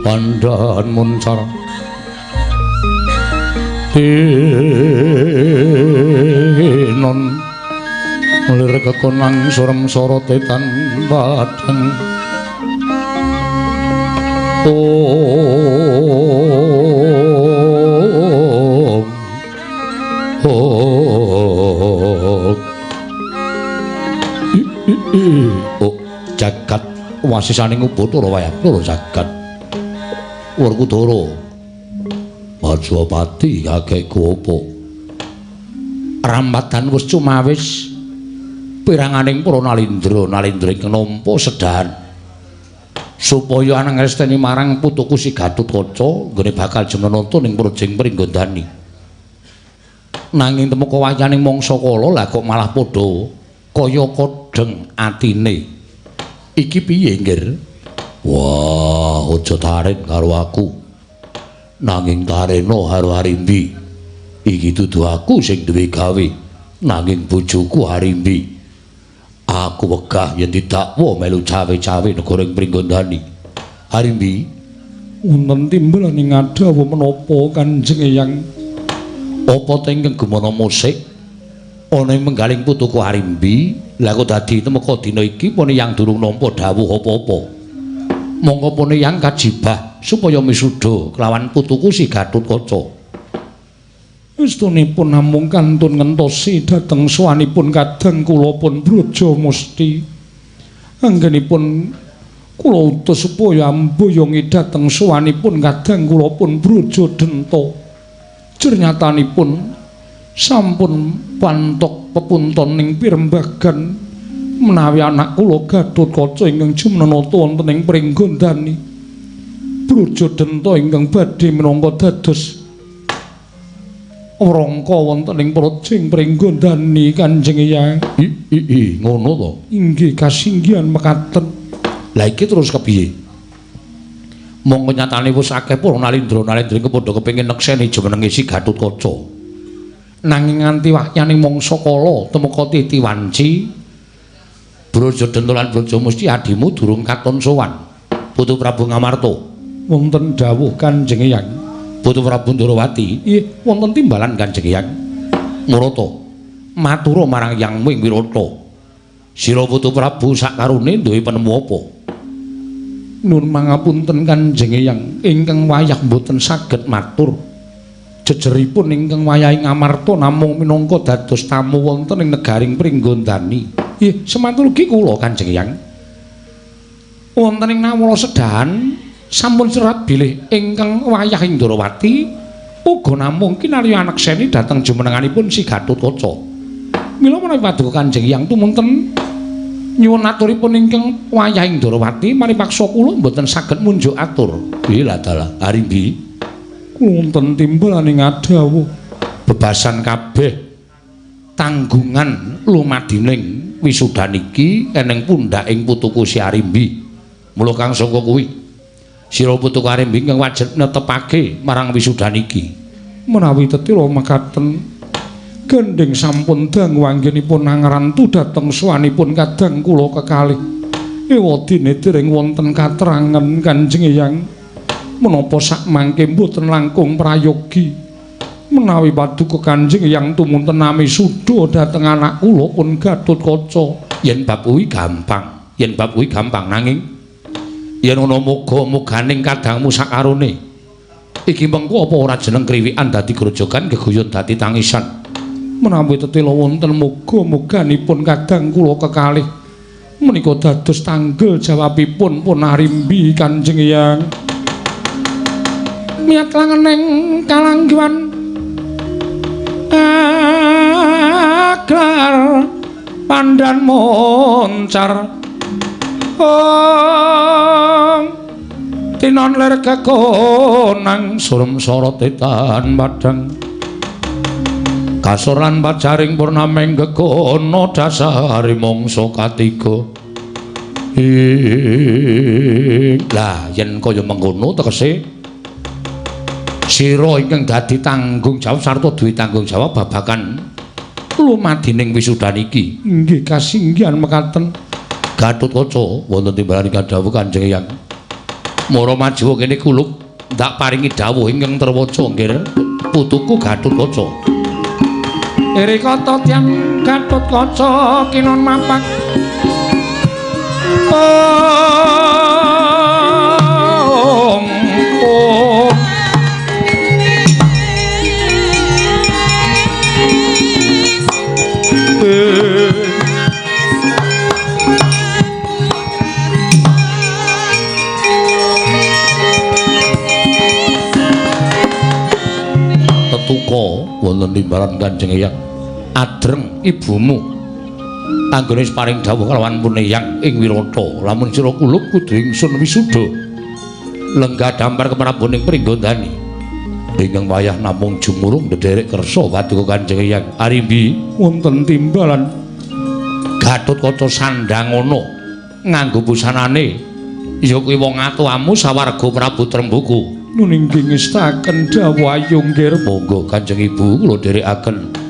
pandhan muncar tinon lir kekonang surem sorote tan padhang. Om Om Oh jagat wasisaning Ubathara wayah jagat Werkudara Bajapati kakekku apa rambatan wis cumawis piranganing para nalindra nalindra ingkang nampa sedahan supaya anangesteni marang putuku si Gatotkaca nggone bakal jumenata ning Prajing Pringgondani. Nanging temeka wayaning mangsa kala lah kok malah padha kaya kodheng atine. Iki piye, Nggir? Wah, aja taren karo aku. Nanging tarena karo Arimbi. Iki dudu aku sing duwe gawe, nanging bojoku Arimbi. Aku wegah yen didakwa melu cawe-cawe negara ing Pringgondani. Arimbi, wonten timbelaning ngadhawuh menapa Kanjeng Eyang? Apa ta ingkang gumana musik ana ing menggaling putuku Arimbi? Lah kok dadi temeka dina iki pun Eyang durung nampa dawuh apa-apa. Monggo pun Eyang kajibah supaya misuda kelawan putuku si Gatotkaca. Estunipun namung kantun ngentosi dhateng sowanipun kadang kula pun Braja Musti. Anggenipun kula utus supaya amboyongi dhateng sowanipun kadang kula pun Braja Denta. Jernyatanipun sampun pantok pepunton ing pirembagan menawi anak kula Gatotkaca ingkang jumenata wonten ing Pringgondani. Braja Denta ingkang badhe minangka dados wrangka wonten ing Prajing Pringgondani Kanjeng Eyang. I ngono to. Inggih kasinggihan mekaten. Lah iki terus kepiye? Monggo nyatane wis akeh para nalindra-nalindra ingkang padha kepengin nekseni jumenenge si Gatotkaca. Nanging nganti wahyaning mangsa kala temeka titi wanci Braja Denta lan Braja Musti adimu durung katon sowan. Putu Prabu Ngamarta. Wonten dawuh Kanjeng Eyang. Putu Prabu Ndorowati, ih wonten timbalan Kanjeng Eyang. Murata matura marang Eyangmu ing Wirata. Sira Putu Prabu sakarone duwe penemu apa? Nun mangapunten Kanjeng Eyang, ingkang wayah mboten saged matur. Jejeripun ingkang wayahe Ngamarta namung minangka dados tamu wonten ing negaring Pringgondani. Ih, semanten ugi kula Kanjeng Eyang. Wonten ing Nawala Sedahan sampun serat bilih ingkang wayah ing Ndorowati uga namung kinarya anekseni dhateng jumenenganipun si Gatotkaca. Mila menawi paduka Kanjeng Eyang tumunten nyuwun aturipun ingkang wayah ing Ndorowati maripaksa kula mboten saged munjuk atur. Piye lah dalah Arimbi? Wonten timbelaning adhawuh bebasan kabeh tanggungan lumadining wisudan iki eneng pundhaking putuku si Arimbi. Mula kang saka kuwi sira putuku Arimbi ingkang wajib netepake marang wisudan iki. Menawi tetira mekaten gendhing sampun dangu anggenipun angrantu dhateng sowanipun kadang kula kekalih. Ewadene dereng wonten katerangan Kanjeng Eyang menapa sakmangke mboten langkung prayogi. Menawi paduka Kanjeng Eyang tumunten nami suda dhateng anak kula pun Gatotkaca. Yen bab kuwi gampang, yen bab kuwi gampang nanging yen ana moga-moganing kadangmu sakarone iki mengko apa ora jeneng kriwikan dadi grojogan geguyon dadi tangisan. Menawi tetela wonten moga-moganipun kadang kula kekalih menika dados tanggel jawabipun pun Arimbi Kanjeng Eyang. Miyat langening kalanggiwan aglar pandan moncar ong tinon lir kekonang surem sorote tan padhang kasor lan pajaring purnaming gegono dasare mangsa katiga. Lah yen kaya mengkono tegese sira ingkang dadi tanggung jawab sarta duwe tanggung jawab babagan lumadining wisudan iki. Inggih kasinggihan mekaten. Gatotkaca wonten timbalan kadhawuh Kanjeng Eyang. Mara majuwa kene kulup ndak paringi dawuh ingkang terwaca nggir putuku Gatotkaca. Iri kata tiyang Gatotkaca kinon mapak. Om om. Tetuka wonten timbalan Kanjeng Eyang. Adreng ibumu anggone paring dawuh kalawan pun eyang ing Wirata, lamun sira kulup kudu ingsun wisuda lenggah dampar keprabon ing Pringgondani. Ingkang wayah namung jumurung ndederek kersa paduka Kanjeng Eyang. Arimbi wonten timbalan Gatotkaca sandhangono nganggo busanane ya kuwi wong atuamu sawarga Prabu Trembuku. Nun inggih ngestaken dawuh ayu nggir. Monggo Kanjeng Ibu kula dherekaken.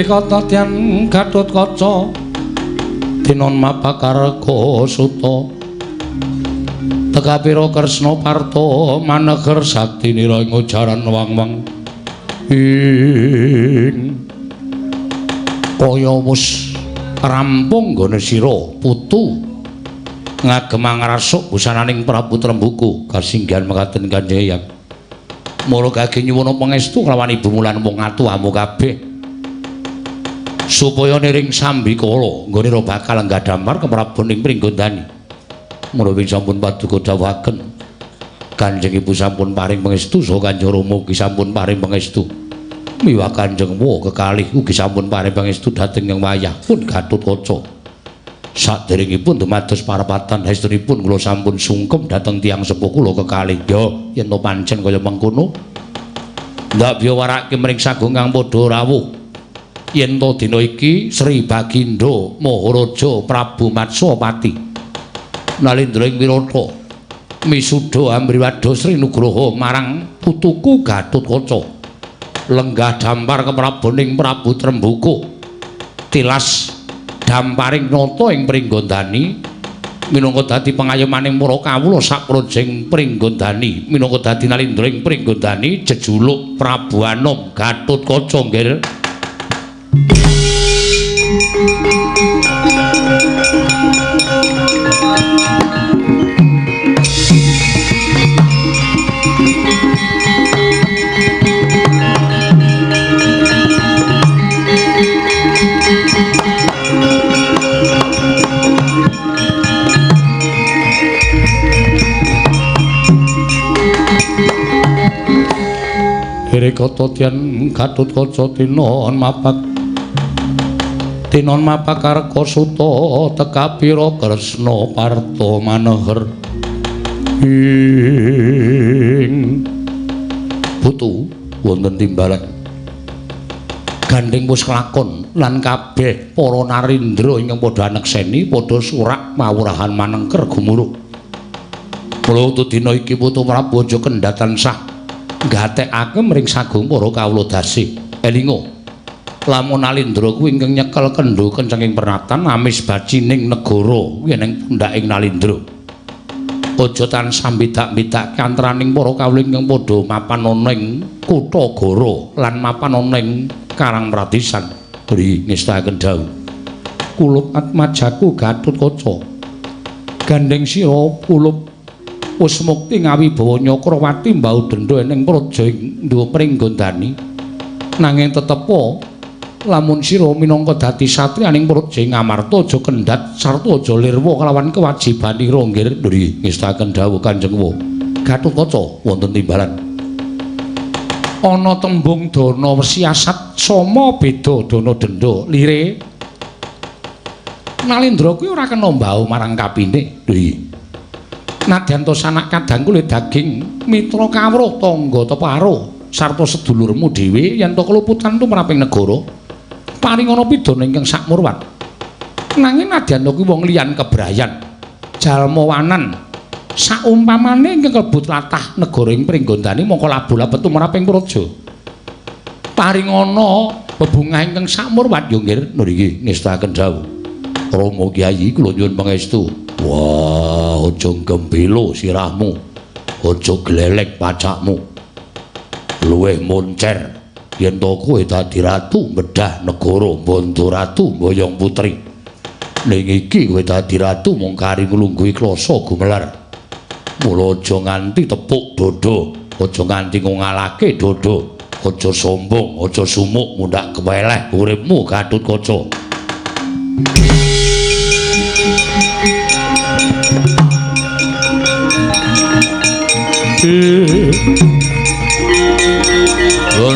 Kata tiyang Gatotkaca tinon mapakarga suta tekapira Kresna Parta maneger sakti nira ing ujaran wang-wang ing kaya wis rampung nggone sira putu ngagem ngrasuk busananing Prabu Trembuku. Kasinggihan mekaten Kanjeng Eyang. Mara kage nyuwun pangestu kelawan ibumu lan wong atuamu kabeh supaya niring sambikala nggone ora bakal nggadhampar keprabon ing Pringgondani. Menawi sampun paduka dawuhaken Kanjeng Ibu sampun paring pangestu saha Kanjeng Rama ugi sampun paring pangestu. Miwah Kanjeng Wa kekalih ugi sampun paring pangestu dhateng ing wayah pun Gatotkaca. Saderengipun dumados parapatan estunipun kula sampun sungkem dhateng tiyang sepuh kula kekalih. Ya yen to pancen kaya mengkono ndak biya warake mring sagung kang padha rawuh. Yen to dina iki Sri Bagindo Maharaja Prabu Matswapati Nalindra ing Wirata misuda amriwadya Sri Nugraha marang putuku Gatotkaca lenggah dampar kepraboning Prabu Trembuku tilas damparing nata ing Pringgondani minangka dadi pengayomaning para kawula saprojeng Pringgondani minangka dadi Nalindra ing Pringgondani jejuluk Prabu Anom Gatotkaca nggih. Kata tiyang Gatotkaca tinon mapak tinon mapak karka suta tekapira Kresna Parta maneher ing putu wonten timbalan gandheng wis kelakon lan kabeh para narindra ingkang padha anekseni padha surak mawurahan manengker gumuruh. Mula wektu dina iki putu Prabu aja kendhat tansah gatekake mring sagung para kawula dasi. Elinga lamun Nalindra kuwi ingkang nyekel kendho kencenging pernatan amis bacining negara kuwi ning pundhaking Nalindra. Aja tansah mbidak-mbidake antaraning para kawula ingkang padha mapan ana ing kutha Goro lan mapan ana ing Karangpradisan. Bri ngestakaken dawuh. Kulup atmajaku Gatotkaca. Gandeng sira kulup wis mukti ngawibawa Nyakrawati mbau dendha ning praja ing Pringgondani. Nanging tetepa lamun sira minangka dadi satriyaning praja ing Amarta aja kendhat sarta aja lirwa kelawan kewajibanira nggir. Nggih, ngestaken dawuh Kanjeng Wa. Gatotkaca wonten timbalan. Ana tembung dana siasat sama beda dana denda lire. Nalendra kuwi ora kena mbau marang kapine. Nggih. Nadyan to sanak kadang kulit daging mitra kawruh tangga teparo sarta sedulurmu dhewe yen to keluputan tumraping negara paringana pidana ingkang sakmurwan. Nanging nadyan to kuwi wong liyan kebrayan jalma wanan saumpamane ingkang klebu tlatah negara ing Pringgondani mongko labu-labet tumraping praja paringana bebungah ingkang sakmurwan. Yo nggih nggih ngestaken dawuh Rama Kyai kula nyuwun pangestu. Wah, aja gembelo sirahmu, aja glelek pacakmu, luwih moncer yen to kowe dadi ratu bedah negara bondo ratu mboyong putri. Ning iki kowe dadi ratu mung kari nglungguhi klasa gumelar. Mula aja nganti tepuk dada, aja nganti ngalahke dada, aja sombong, aja sumuk mundhak keweleh uripmu Gatotkaca.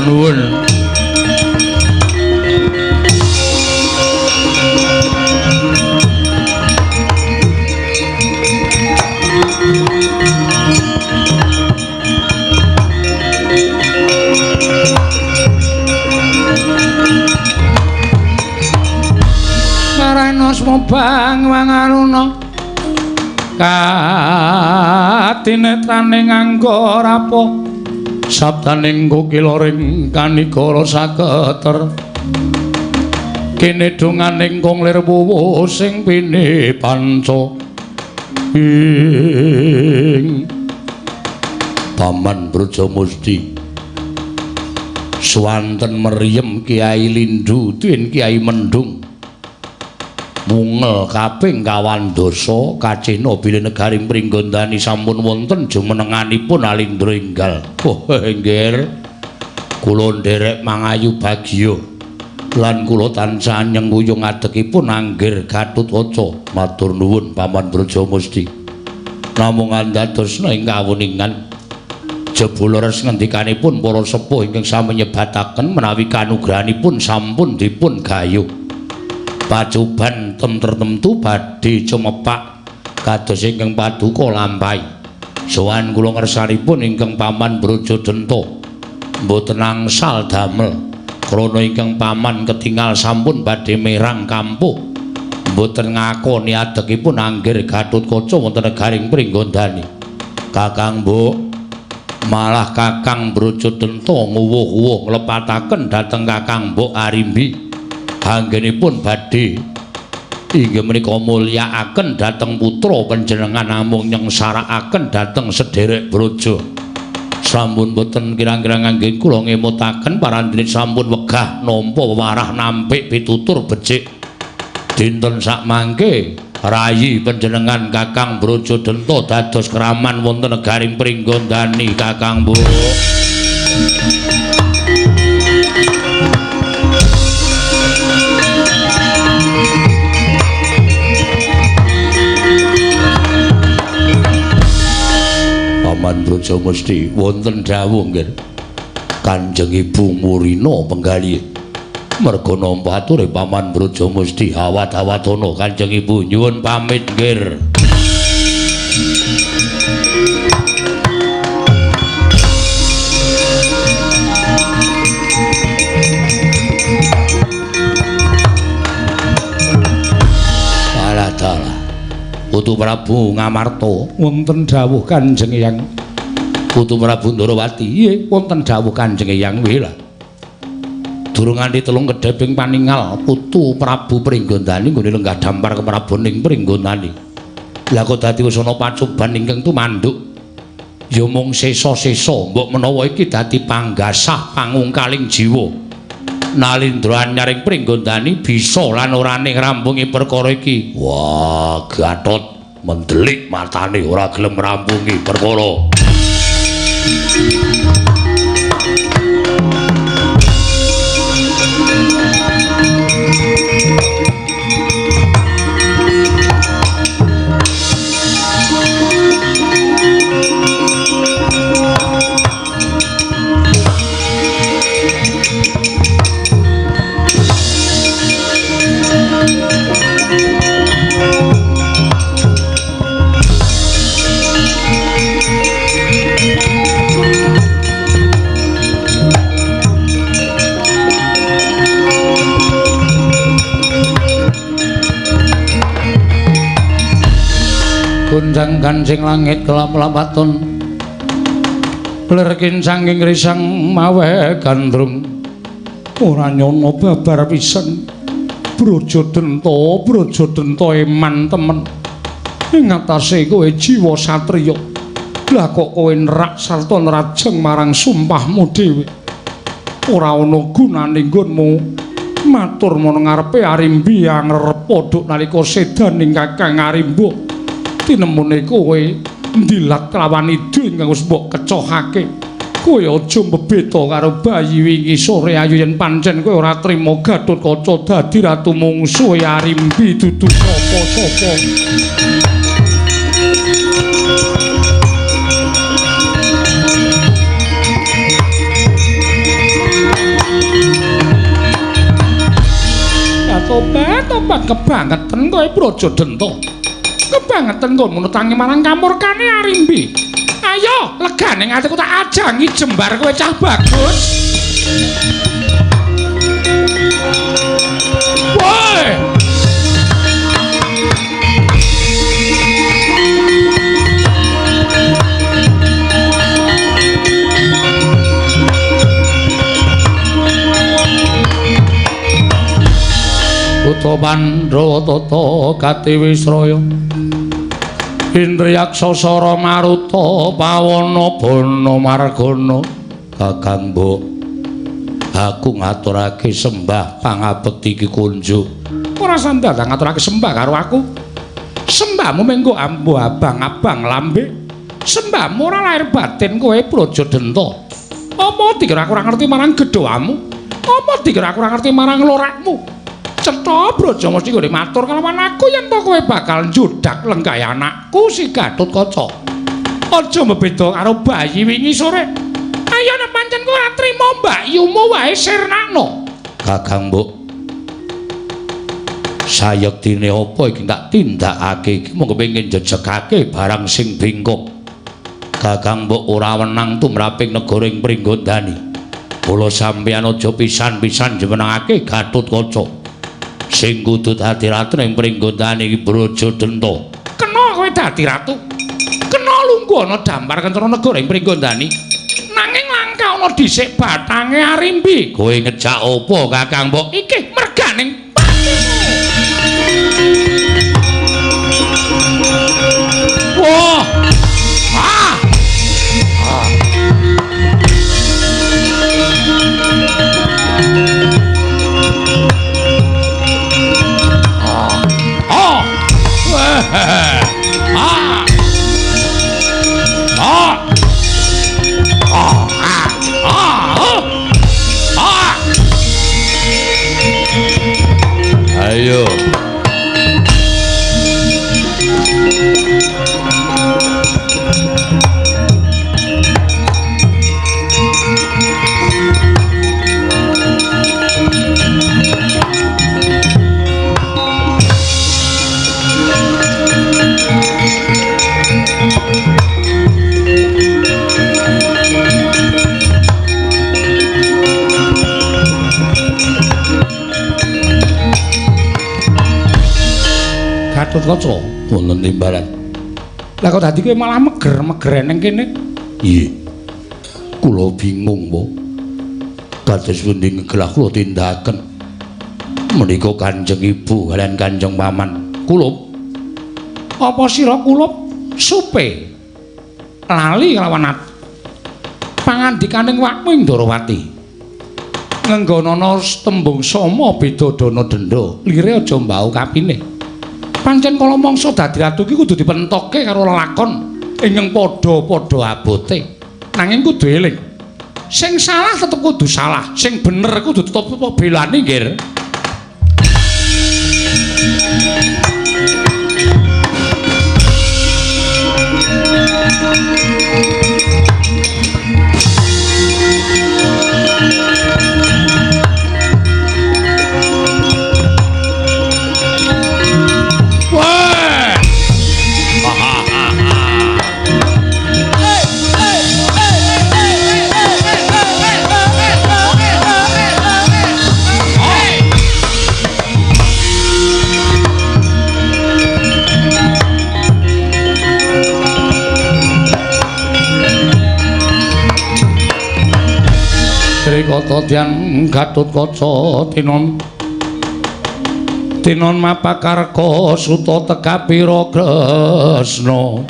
Nuwun. Marana smobang wangaruna katinetrane nganggo rapo sabdaning kokila ring kanigara saketer kene donganing kong lir wuwu sing pini panca ing Paman Brajamusti swanten meriem Kyai Lindu tuwin Kyai Mendung mungel kaping kawandasa kacena bilih negari Pringgondani sampun wonten jumenenganipun Alindra enggal. Oh nggih, kula nderek mangayu bagya lan kula tansah nyengkuyung adekipun anggir Gatotkaca. Matur nuwun Paman Brajamusti. Namung andadosna ing kawuningan jebul leres ngendikanipun para sepuh ingkang sami nyebataken menawi kanugrahanipun sampun dipun gayuh. Pacuban tertentu badhe cumepak kados ingkang paduka lampahi. Sowan kula ngersanipun ingkang Paman Brajadenta mboten angsal damel krana ingkang paman ketingal sampun badhe merang kampuh mboten ngakoni adekipun anggir Gatotkaca wonten negaring Pringgondani. Kakang Mbok, malah Kakang Brajadenta nguwuh-uwuh nglepataken dhateng Kakang Mbok Arimbi. Anggenipun badhe inggih menika mulyakaken dhateng putra panjenengan namung nyengsarakaken dhateng sederek braja. Sampun boten kirang-kirang anggen kula ngemutaken parandene sampun wegah nampa wewarah nampik pitutur becik. Dinten sakmangke rayi panjenengan Kakang Brajadenta dados kraman wonten negaring Pringgondani Kakang Mbok. Paman Brajamusti wonten dawuh nggih Kanjeng Ibu Murina penggalih merga nampa ature Paman Brajamusti awat-awatana Kanjeng Ibu nyuwun pamit nggih. Alah dalah Putu Prabu Ngamarta wonten dawuh Kanjeng Eyang. Putu Prabu Ndorowati nggih wonten dawuh Kanjeng Eyang. Wih lah durung nganti telung kedheping paningal Putu Prabu Pringgondani nggone lenggah dampar kepraboning Pringgondani. Lah kok dadi wis ana pacoban ingkang tumanduk ya mung sesa-sesa mbok menawa iki dadi panggasah pangungkaling jiwa. Nalindra anyar ing Pringgondani bisa lan orane ngrampungi perkara iki. Wah, Gatot mendelik matane ora gelem ngrampungi perkara. Gonjang kancing langit kelap-lapaton lerkin sangking risang mawe gandrung ora nyono babar pisan. Brojo dento eman temen ing atase kowe jiwa satriya. Lah kok kowe nerak sarta nerajeng marang sumpahmu dhewe. Ora ana gunane nggonmu matur marang ngarepe Arimbi angrepa duk nalika sedaning Kakang Arimba. Tinemune kowe ndilat kelawan idu ingkang wis mbok kecohake. Kowe aja mbebeta karo bayi wingi sore ayu yen pancen kowe ora trima Gathotkaca dadi ratu mungsuhe Arimbi dudu sapa-sapa. Tobat kebangetan kowe Brojo Dento. Kebangetan kowe menutangi marang kamurkane Arimbi. Ayo legane atiku tak ajangi jembar kowe cah bagus. Woi. Putra Pandhawa tata katiwisraya Indriyaksa Sara Maruta Pawana Bana Margana. Kakang Mbok, aku ngaturake sembah pangabekti iki kunjuk. Ora sandal ngaturake sembah karo aku. Sembahmu mengko ambu abang-abang lambe. Sembahmu ora lahir batin kowe Brojo Dento. Apa dikira aku ora ngerti marang gedhamu? Apa dikira aku ora ngerti marang lorakmu? Cetha Brojo mesti nggone matur kalawan aku yen to kowe bakal njudak lenggahe anakku si Gathotkaca. Aja mbebeda karo bayi wingi sore. Ayo nek pancen kowe ora trima mbakyumu wae sirnakno. Kakang Mbok, sayektine apa iki tak tindakake iki mung kepengin jejegake barang sing bingkok. Kakang Mbok ora wenang tumraping negara ing Pringgondani. Kula sampeyan aja pisan-pisan jumenengake Gathotkaca. Sing kudu dadi ratu ning Pringgondani iki Brojo Dento. Kena kowe dadi ratu. Kena lungguh ana dampar kencana negara ing Pringgondani. Nanging langka ana dhisik batange Arimbi. Kowe ngejak apa Kakang Mbok? Iki merganing patimu. Wah. Ah. Ah. Ah. Ah. Ah. Ah. Ah. Ayo. Gathotkaca wonten timbalan. Lah kok dadi kowe malah meger-megeren ning kene? Nggih. Kula bingung, Mbok. Kados pundi ngegelah kula tindakaken. Menika Kanjeng Ibu kaliyan Kanjeng Paman. Kulup. Apa sira kulup supe? Lali kelawan pangandikaning wakmu ing Ndorowati. Ngenggonana tembung sama beda dana denda. Lire aja mbau kapine. Pancen kala mangsa dadi ratu iki kudu dipentokke karo lelakon ingkang padha-padha abote. Nanging kudu eling. Sing salah tetep kudu salah, sing bener kudu tetep belani, Nggir. Trikata Dyang Gatotkaca tinon tinon mapakarka suta tekapira Kresna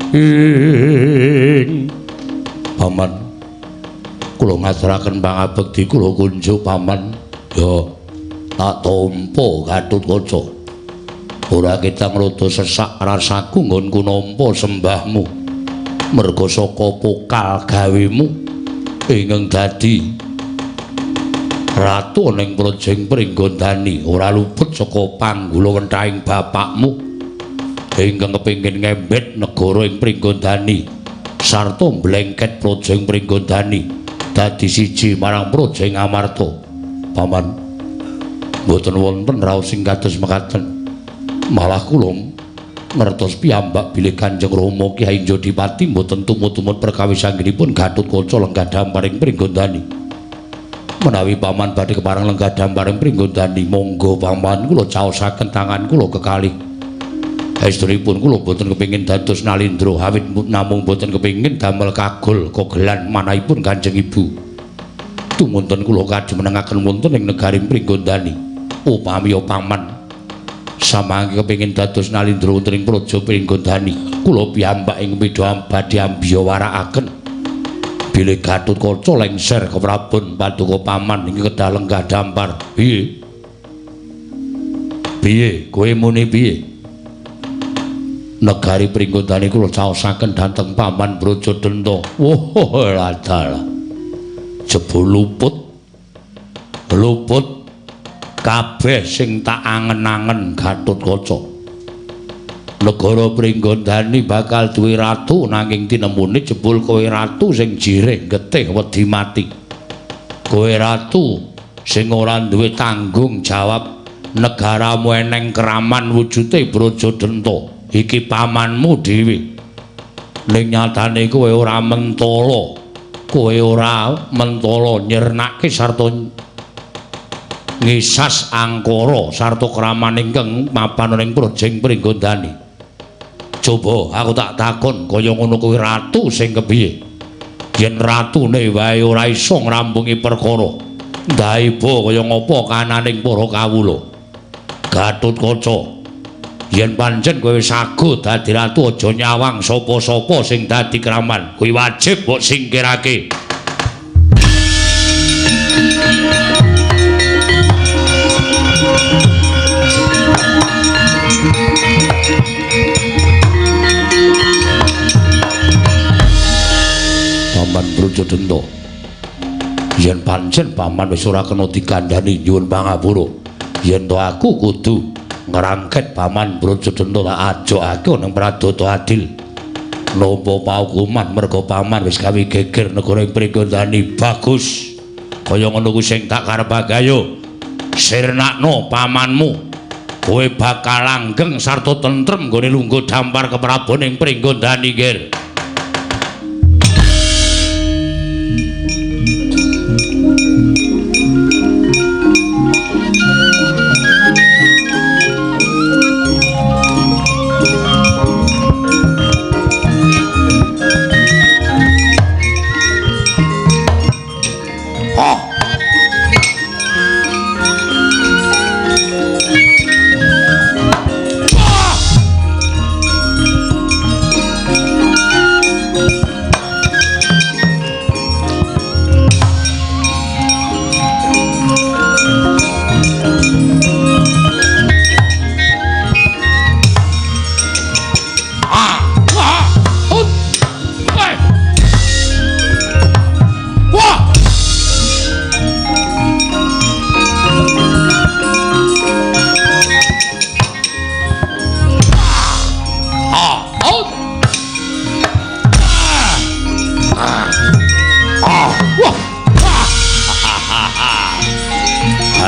ing paman kula ngaturaken pangabekti kula kunjuk paman ya tak tampa Gatotkaca ora ketang rada sesak rasaku nggonku nampa sembahmu merga saka pokal gawemu ingkang dadi ratu ning Prajeng Pringgondani ora luput saka panggula wentahing bapakmu ingkang kepengin ngembet negara ing Pringgondani sarta mblengket Prajeng Pringgondani dadi siji marang Prajeng Amarta. Paman mboten wonten raos sing kados mekaten, malah kula ngertos piyambak bilih Kanjeng Rama Kyai Jodipati mboten tumut-tumut perkawis anggenipun Gatotkaca lenggah damparing Pringgondani. Menawi paman badhe kepareng lenggah damparing Pringgondani, monggo paman kula caosaken tangan kula kekalih. Estunipun kula mboten kepengin dados nalindra awit namung mboten kepengin damel kagol kogelan manahipun Kanjeng Ibu. Tumunten kula kajumenengaken wonten ing negari Pringgondani. Upami paman samangke kepengin dados nalindra wonten ing Praja Pringgondani, kula piyambak ing midha badhe ambiyawarakaken bilih Gatotkaca lengser keprabon paduka paman ing kedah lenggah dampar. Piye? Piye? Kowe muni piye? Negari Pringgondani kula caosaken dhateng paman Brajadenta. Wah, ladalah. Jebul luput. Luput kabeh sing tak angen-angen Gatotkaca. Negara Pringgondani bakal duwe ratu nanging tinemune jebul kowe ratu sing jirih getih wedi mati. Kowe ratu sing ora duwe tanggung jawab negaramu eneng keraman wujude Brajadenta. Iki pamanmu dhewe. Ning nyatane kowe ora mentala. Kowe ora mentala nyirnake sarta ngisas angkara sarta kraman ingkang mapan ing Prajeng Pringgondani. Coba aku tak takon kaya ngono kuwi ratu sing kepiye? Yen ratune wae ora iso ngrampungi perkara, ndaiba kaya ngapa kananing para kawula. Gatotkaca, yen pancen kowe wis sago dadi ratu aja nyawang sapa-sapa sing dadi kraman, kuwi wajib mbok singkirake. Paman Brajadenta, yen pancen paman wis ora kena dikandhani nyuwun pangapura, yen to aku kudu ngrangket paman Brajadenta tak ajokake ning Pradata Adil nampa paukuman merga paman wis gawe geger negara ing Pringgondani. Bagus, kaya ngono kuwi sing tak karepake. Ayo sirnakno pamanmu, kowe bakal langgeng sarta tentrem nggone lungguh dampar keprabon ing Pringgondani, Nggir.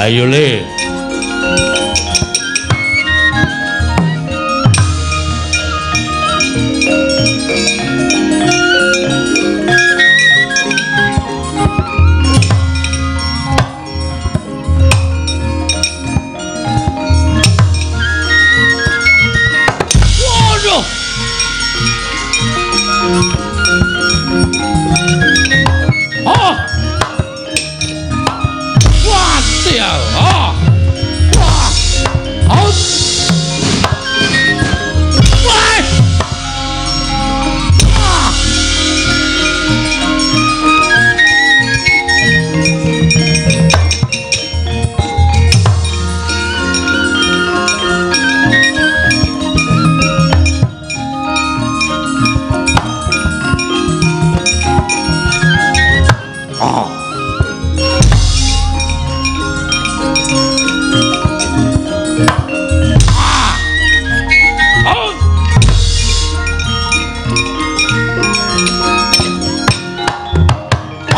Ayo le. Waduh. Oh. Wah, ya. Oh. Wah. Oh. Wah. Ah. Ah. Oh.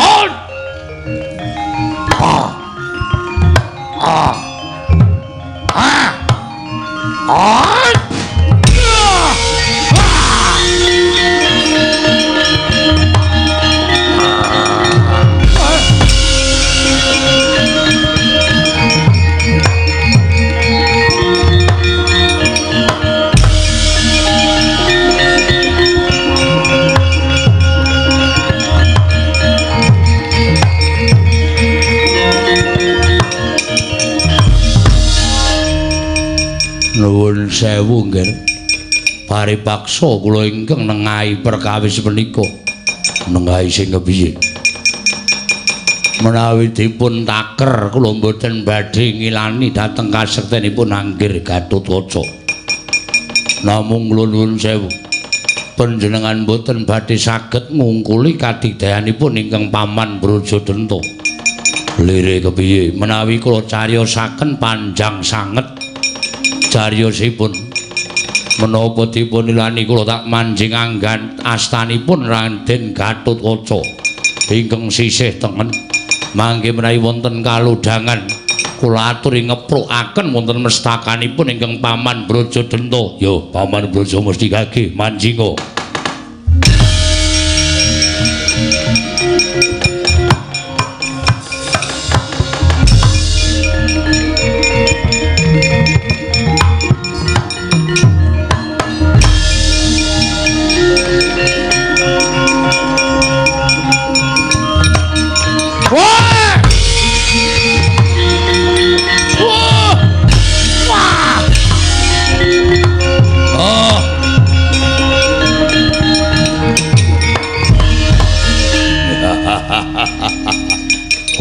Oh. Ah. Ah. Ah. Ah. Nuwun sewu nggih. Paripaksa kula ingkang nengahi perkawis menika. Nengahi sing kepiye? Menawi dipun taker kula mboten badhe ngilani dhateng kasektenipun Anggir Gatotkaca. Namung kula nuwun sewu. Panjenengan mboten badhe saged ngungkuli kadigdayanipun ingkang paman Brajadenta. Lire kepiye? Menawi kula cariyosaken panjang sanget cariyosipun, menapa dipun ilani kula tak manjing anggan astanipun Raden Gatotkaca ingkang sisih tengen. Mangke menawi wonten kalodhangan kula aturi ngeprukaken wonten mestakanipun ingkang paman Brajadenta. Yo paman Braja mesti gage manjinga.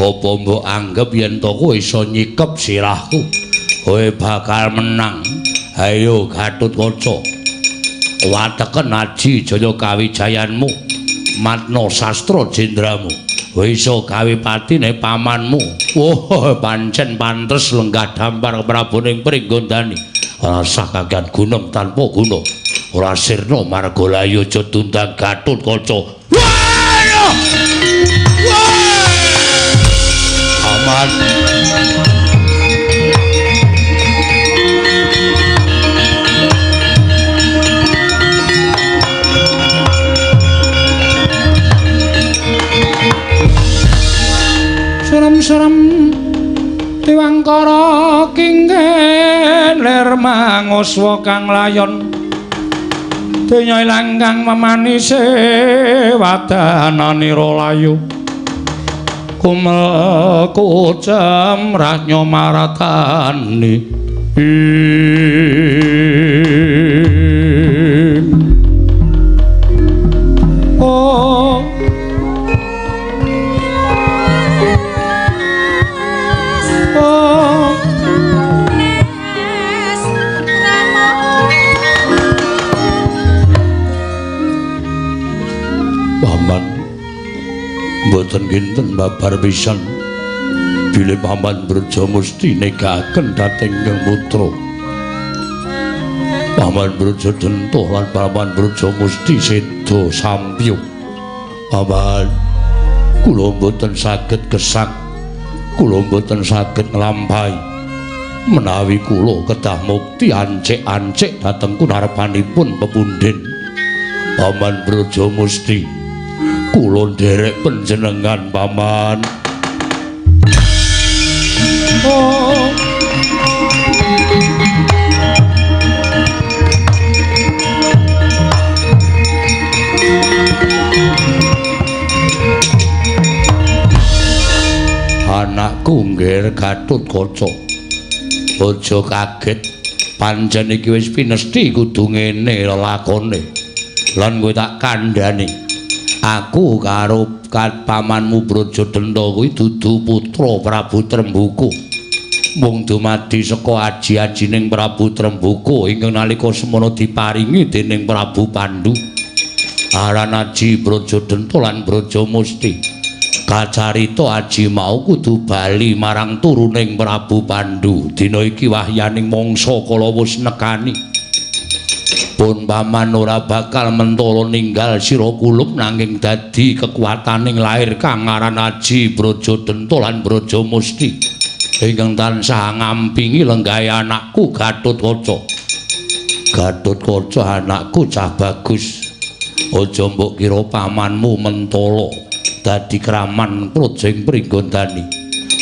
Apa mbok anggep yen to kowe iso nyikep sirahku, kowe bakal menang. Ayo Gatotkaca, wateken aji jaya kawijayanmu, matna sastra jendramu, kowe iso gawe patine pamanmu. Wah, pancen pantes lenggah dampar Prabu ing Pringgondani. Ora sah kakean gunung tanpa guna, ora sirna marga layu aja tundang Gatotkaca. Wah! Wah! Aman. Serem-serem tiwangkara kinggen lir manguswa kang layon donya ilang kang memanise wadananira layu kumel kucem rajnya maratani. Oh. Oh. Paman mboten kinten babar pisan bilih paman Braja Musti negaken dhateng ingkang putra. Paman Brajadenta lan Paman Braja Musti seda sampyuh. Paman, kula mboten saged gesang. Kula mboten saged nglampahi. Menawi kula kedah mukti ancik-ancik dhateng kunarepanipun pepundhen Paman Brajamusti. Kula nderek panjenengan Paman. Oh. Anakku nggir Gatotkaca. Aja kaget, pancen iki wis pinesti kudu ngene lelakone. Lan kowe tak kandhani. Aku karo pamanmu Brajadenta kuwi dudu putra Prabu Trembuku. Mung dumadi saka aji-ajining Prabu Trembuku ingkang nalika semana diparingi dening Prabu Pandu. Aran Aji Brajadenta lan Brajamusti. Kacarita aji mau kudu bali marang turuning Prabu Pandu. Dina iki wahyaning mangsa kala wis nekani. Pun paman ora bakal mentala ninggal sira kulup nanging dadi kekuataning lair kang aran Aji Brajadenta lan Brajamusti ingkang tansah ngampingi lenggahe anakku Gatotkaca. Gatotkaca anakku cah bagus. Aja mbok kira pamanmu mentala dadi kraman praja ing Pringgondani.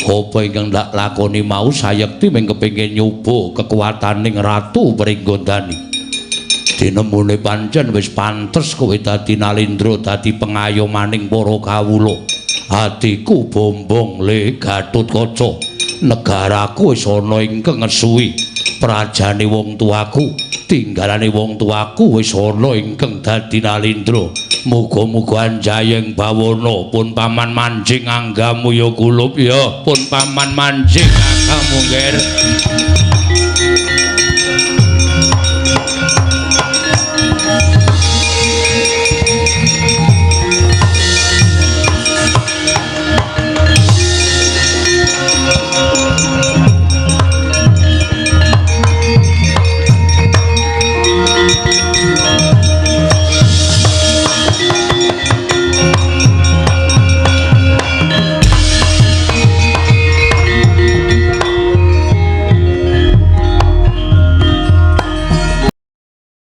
Apa ingkang ndak lakoni mau sayekti mung kepengin nyoba kekuataning Ratu Pringgondani. Dinemune pancen wis pantes kowe dadi nalindra, dadi pengayomaning para kawula. Atiku bombong le Gatotkaca. Negaraku wis ana ingkang ngesuwi. Prajane wong tuaku, tinggalane wong tuaku wis ana ingkang dadi nalindra. Muga-muga anjayeng bawana pun paman manjing anggamu ya kulup ya, pun paman manjing anggamu nggir.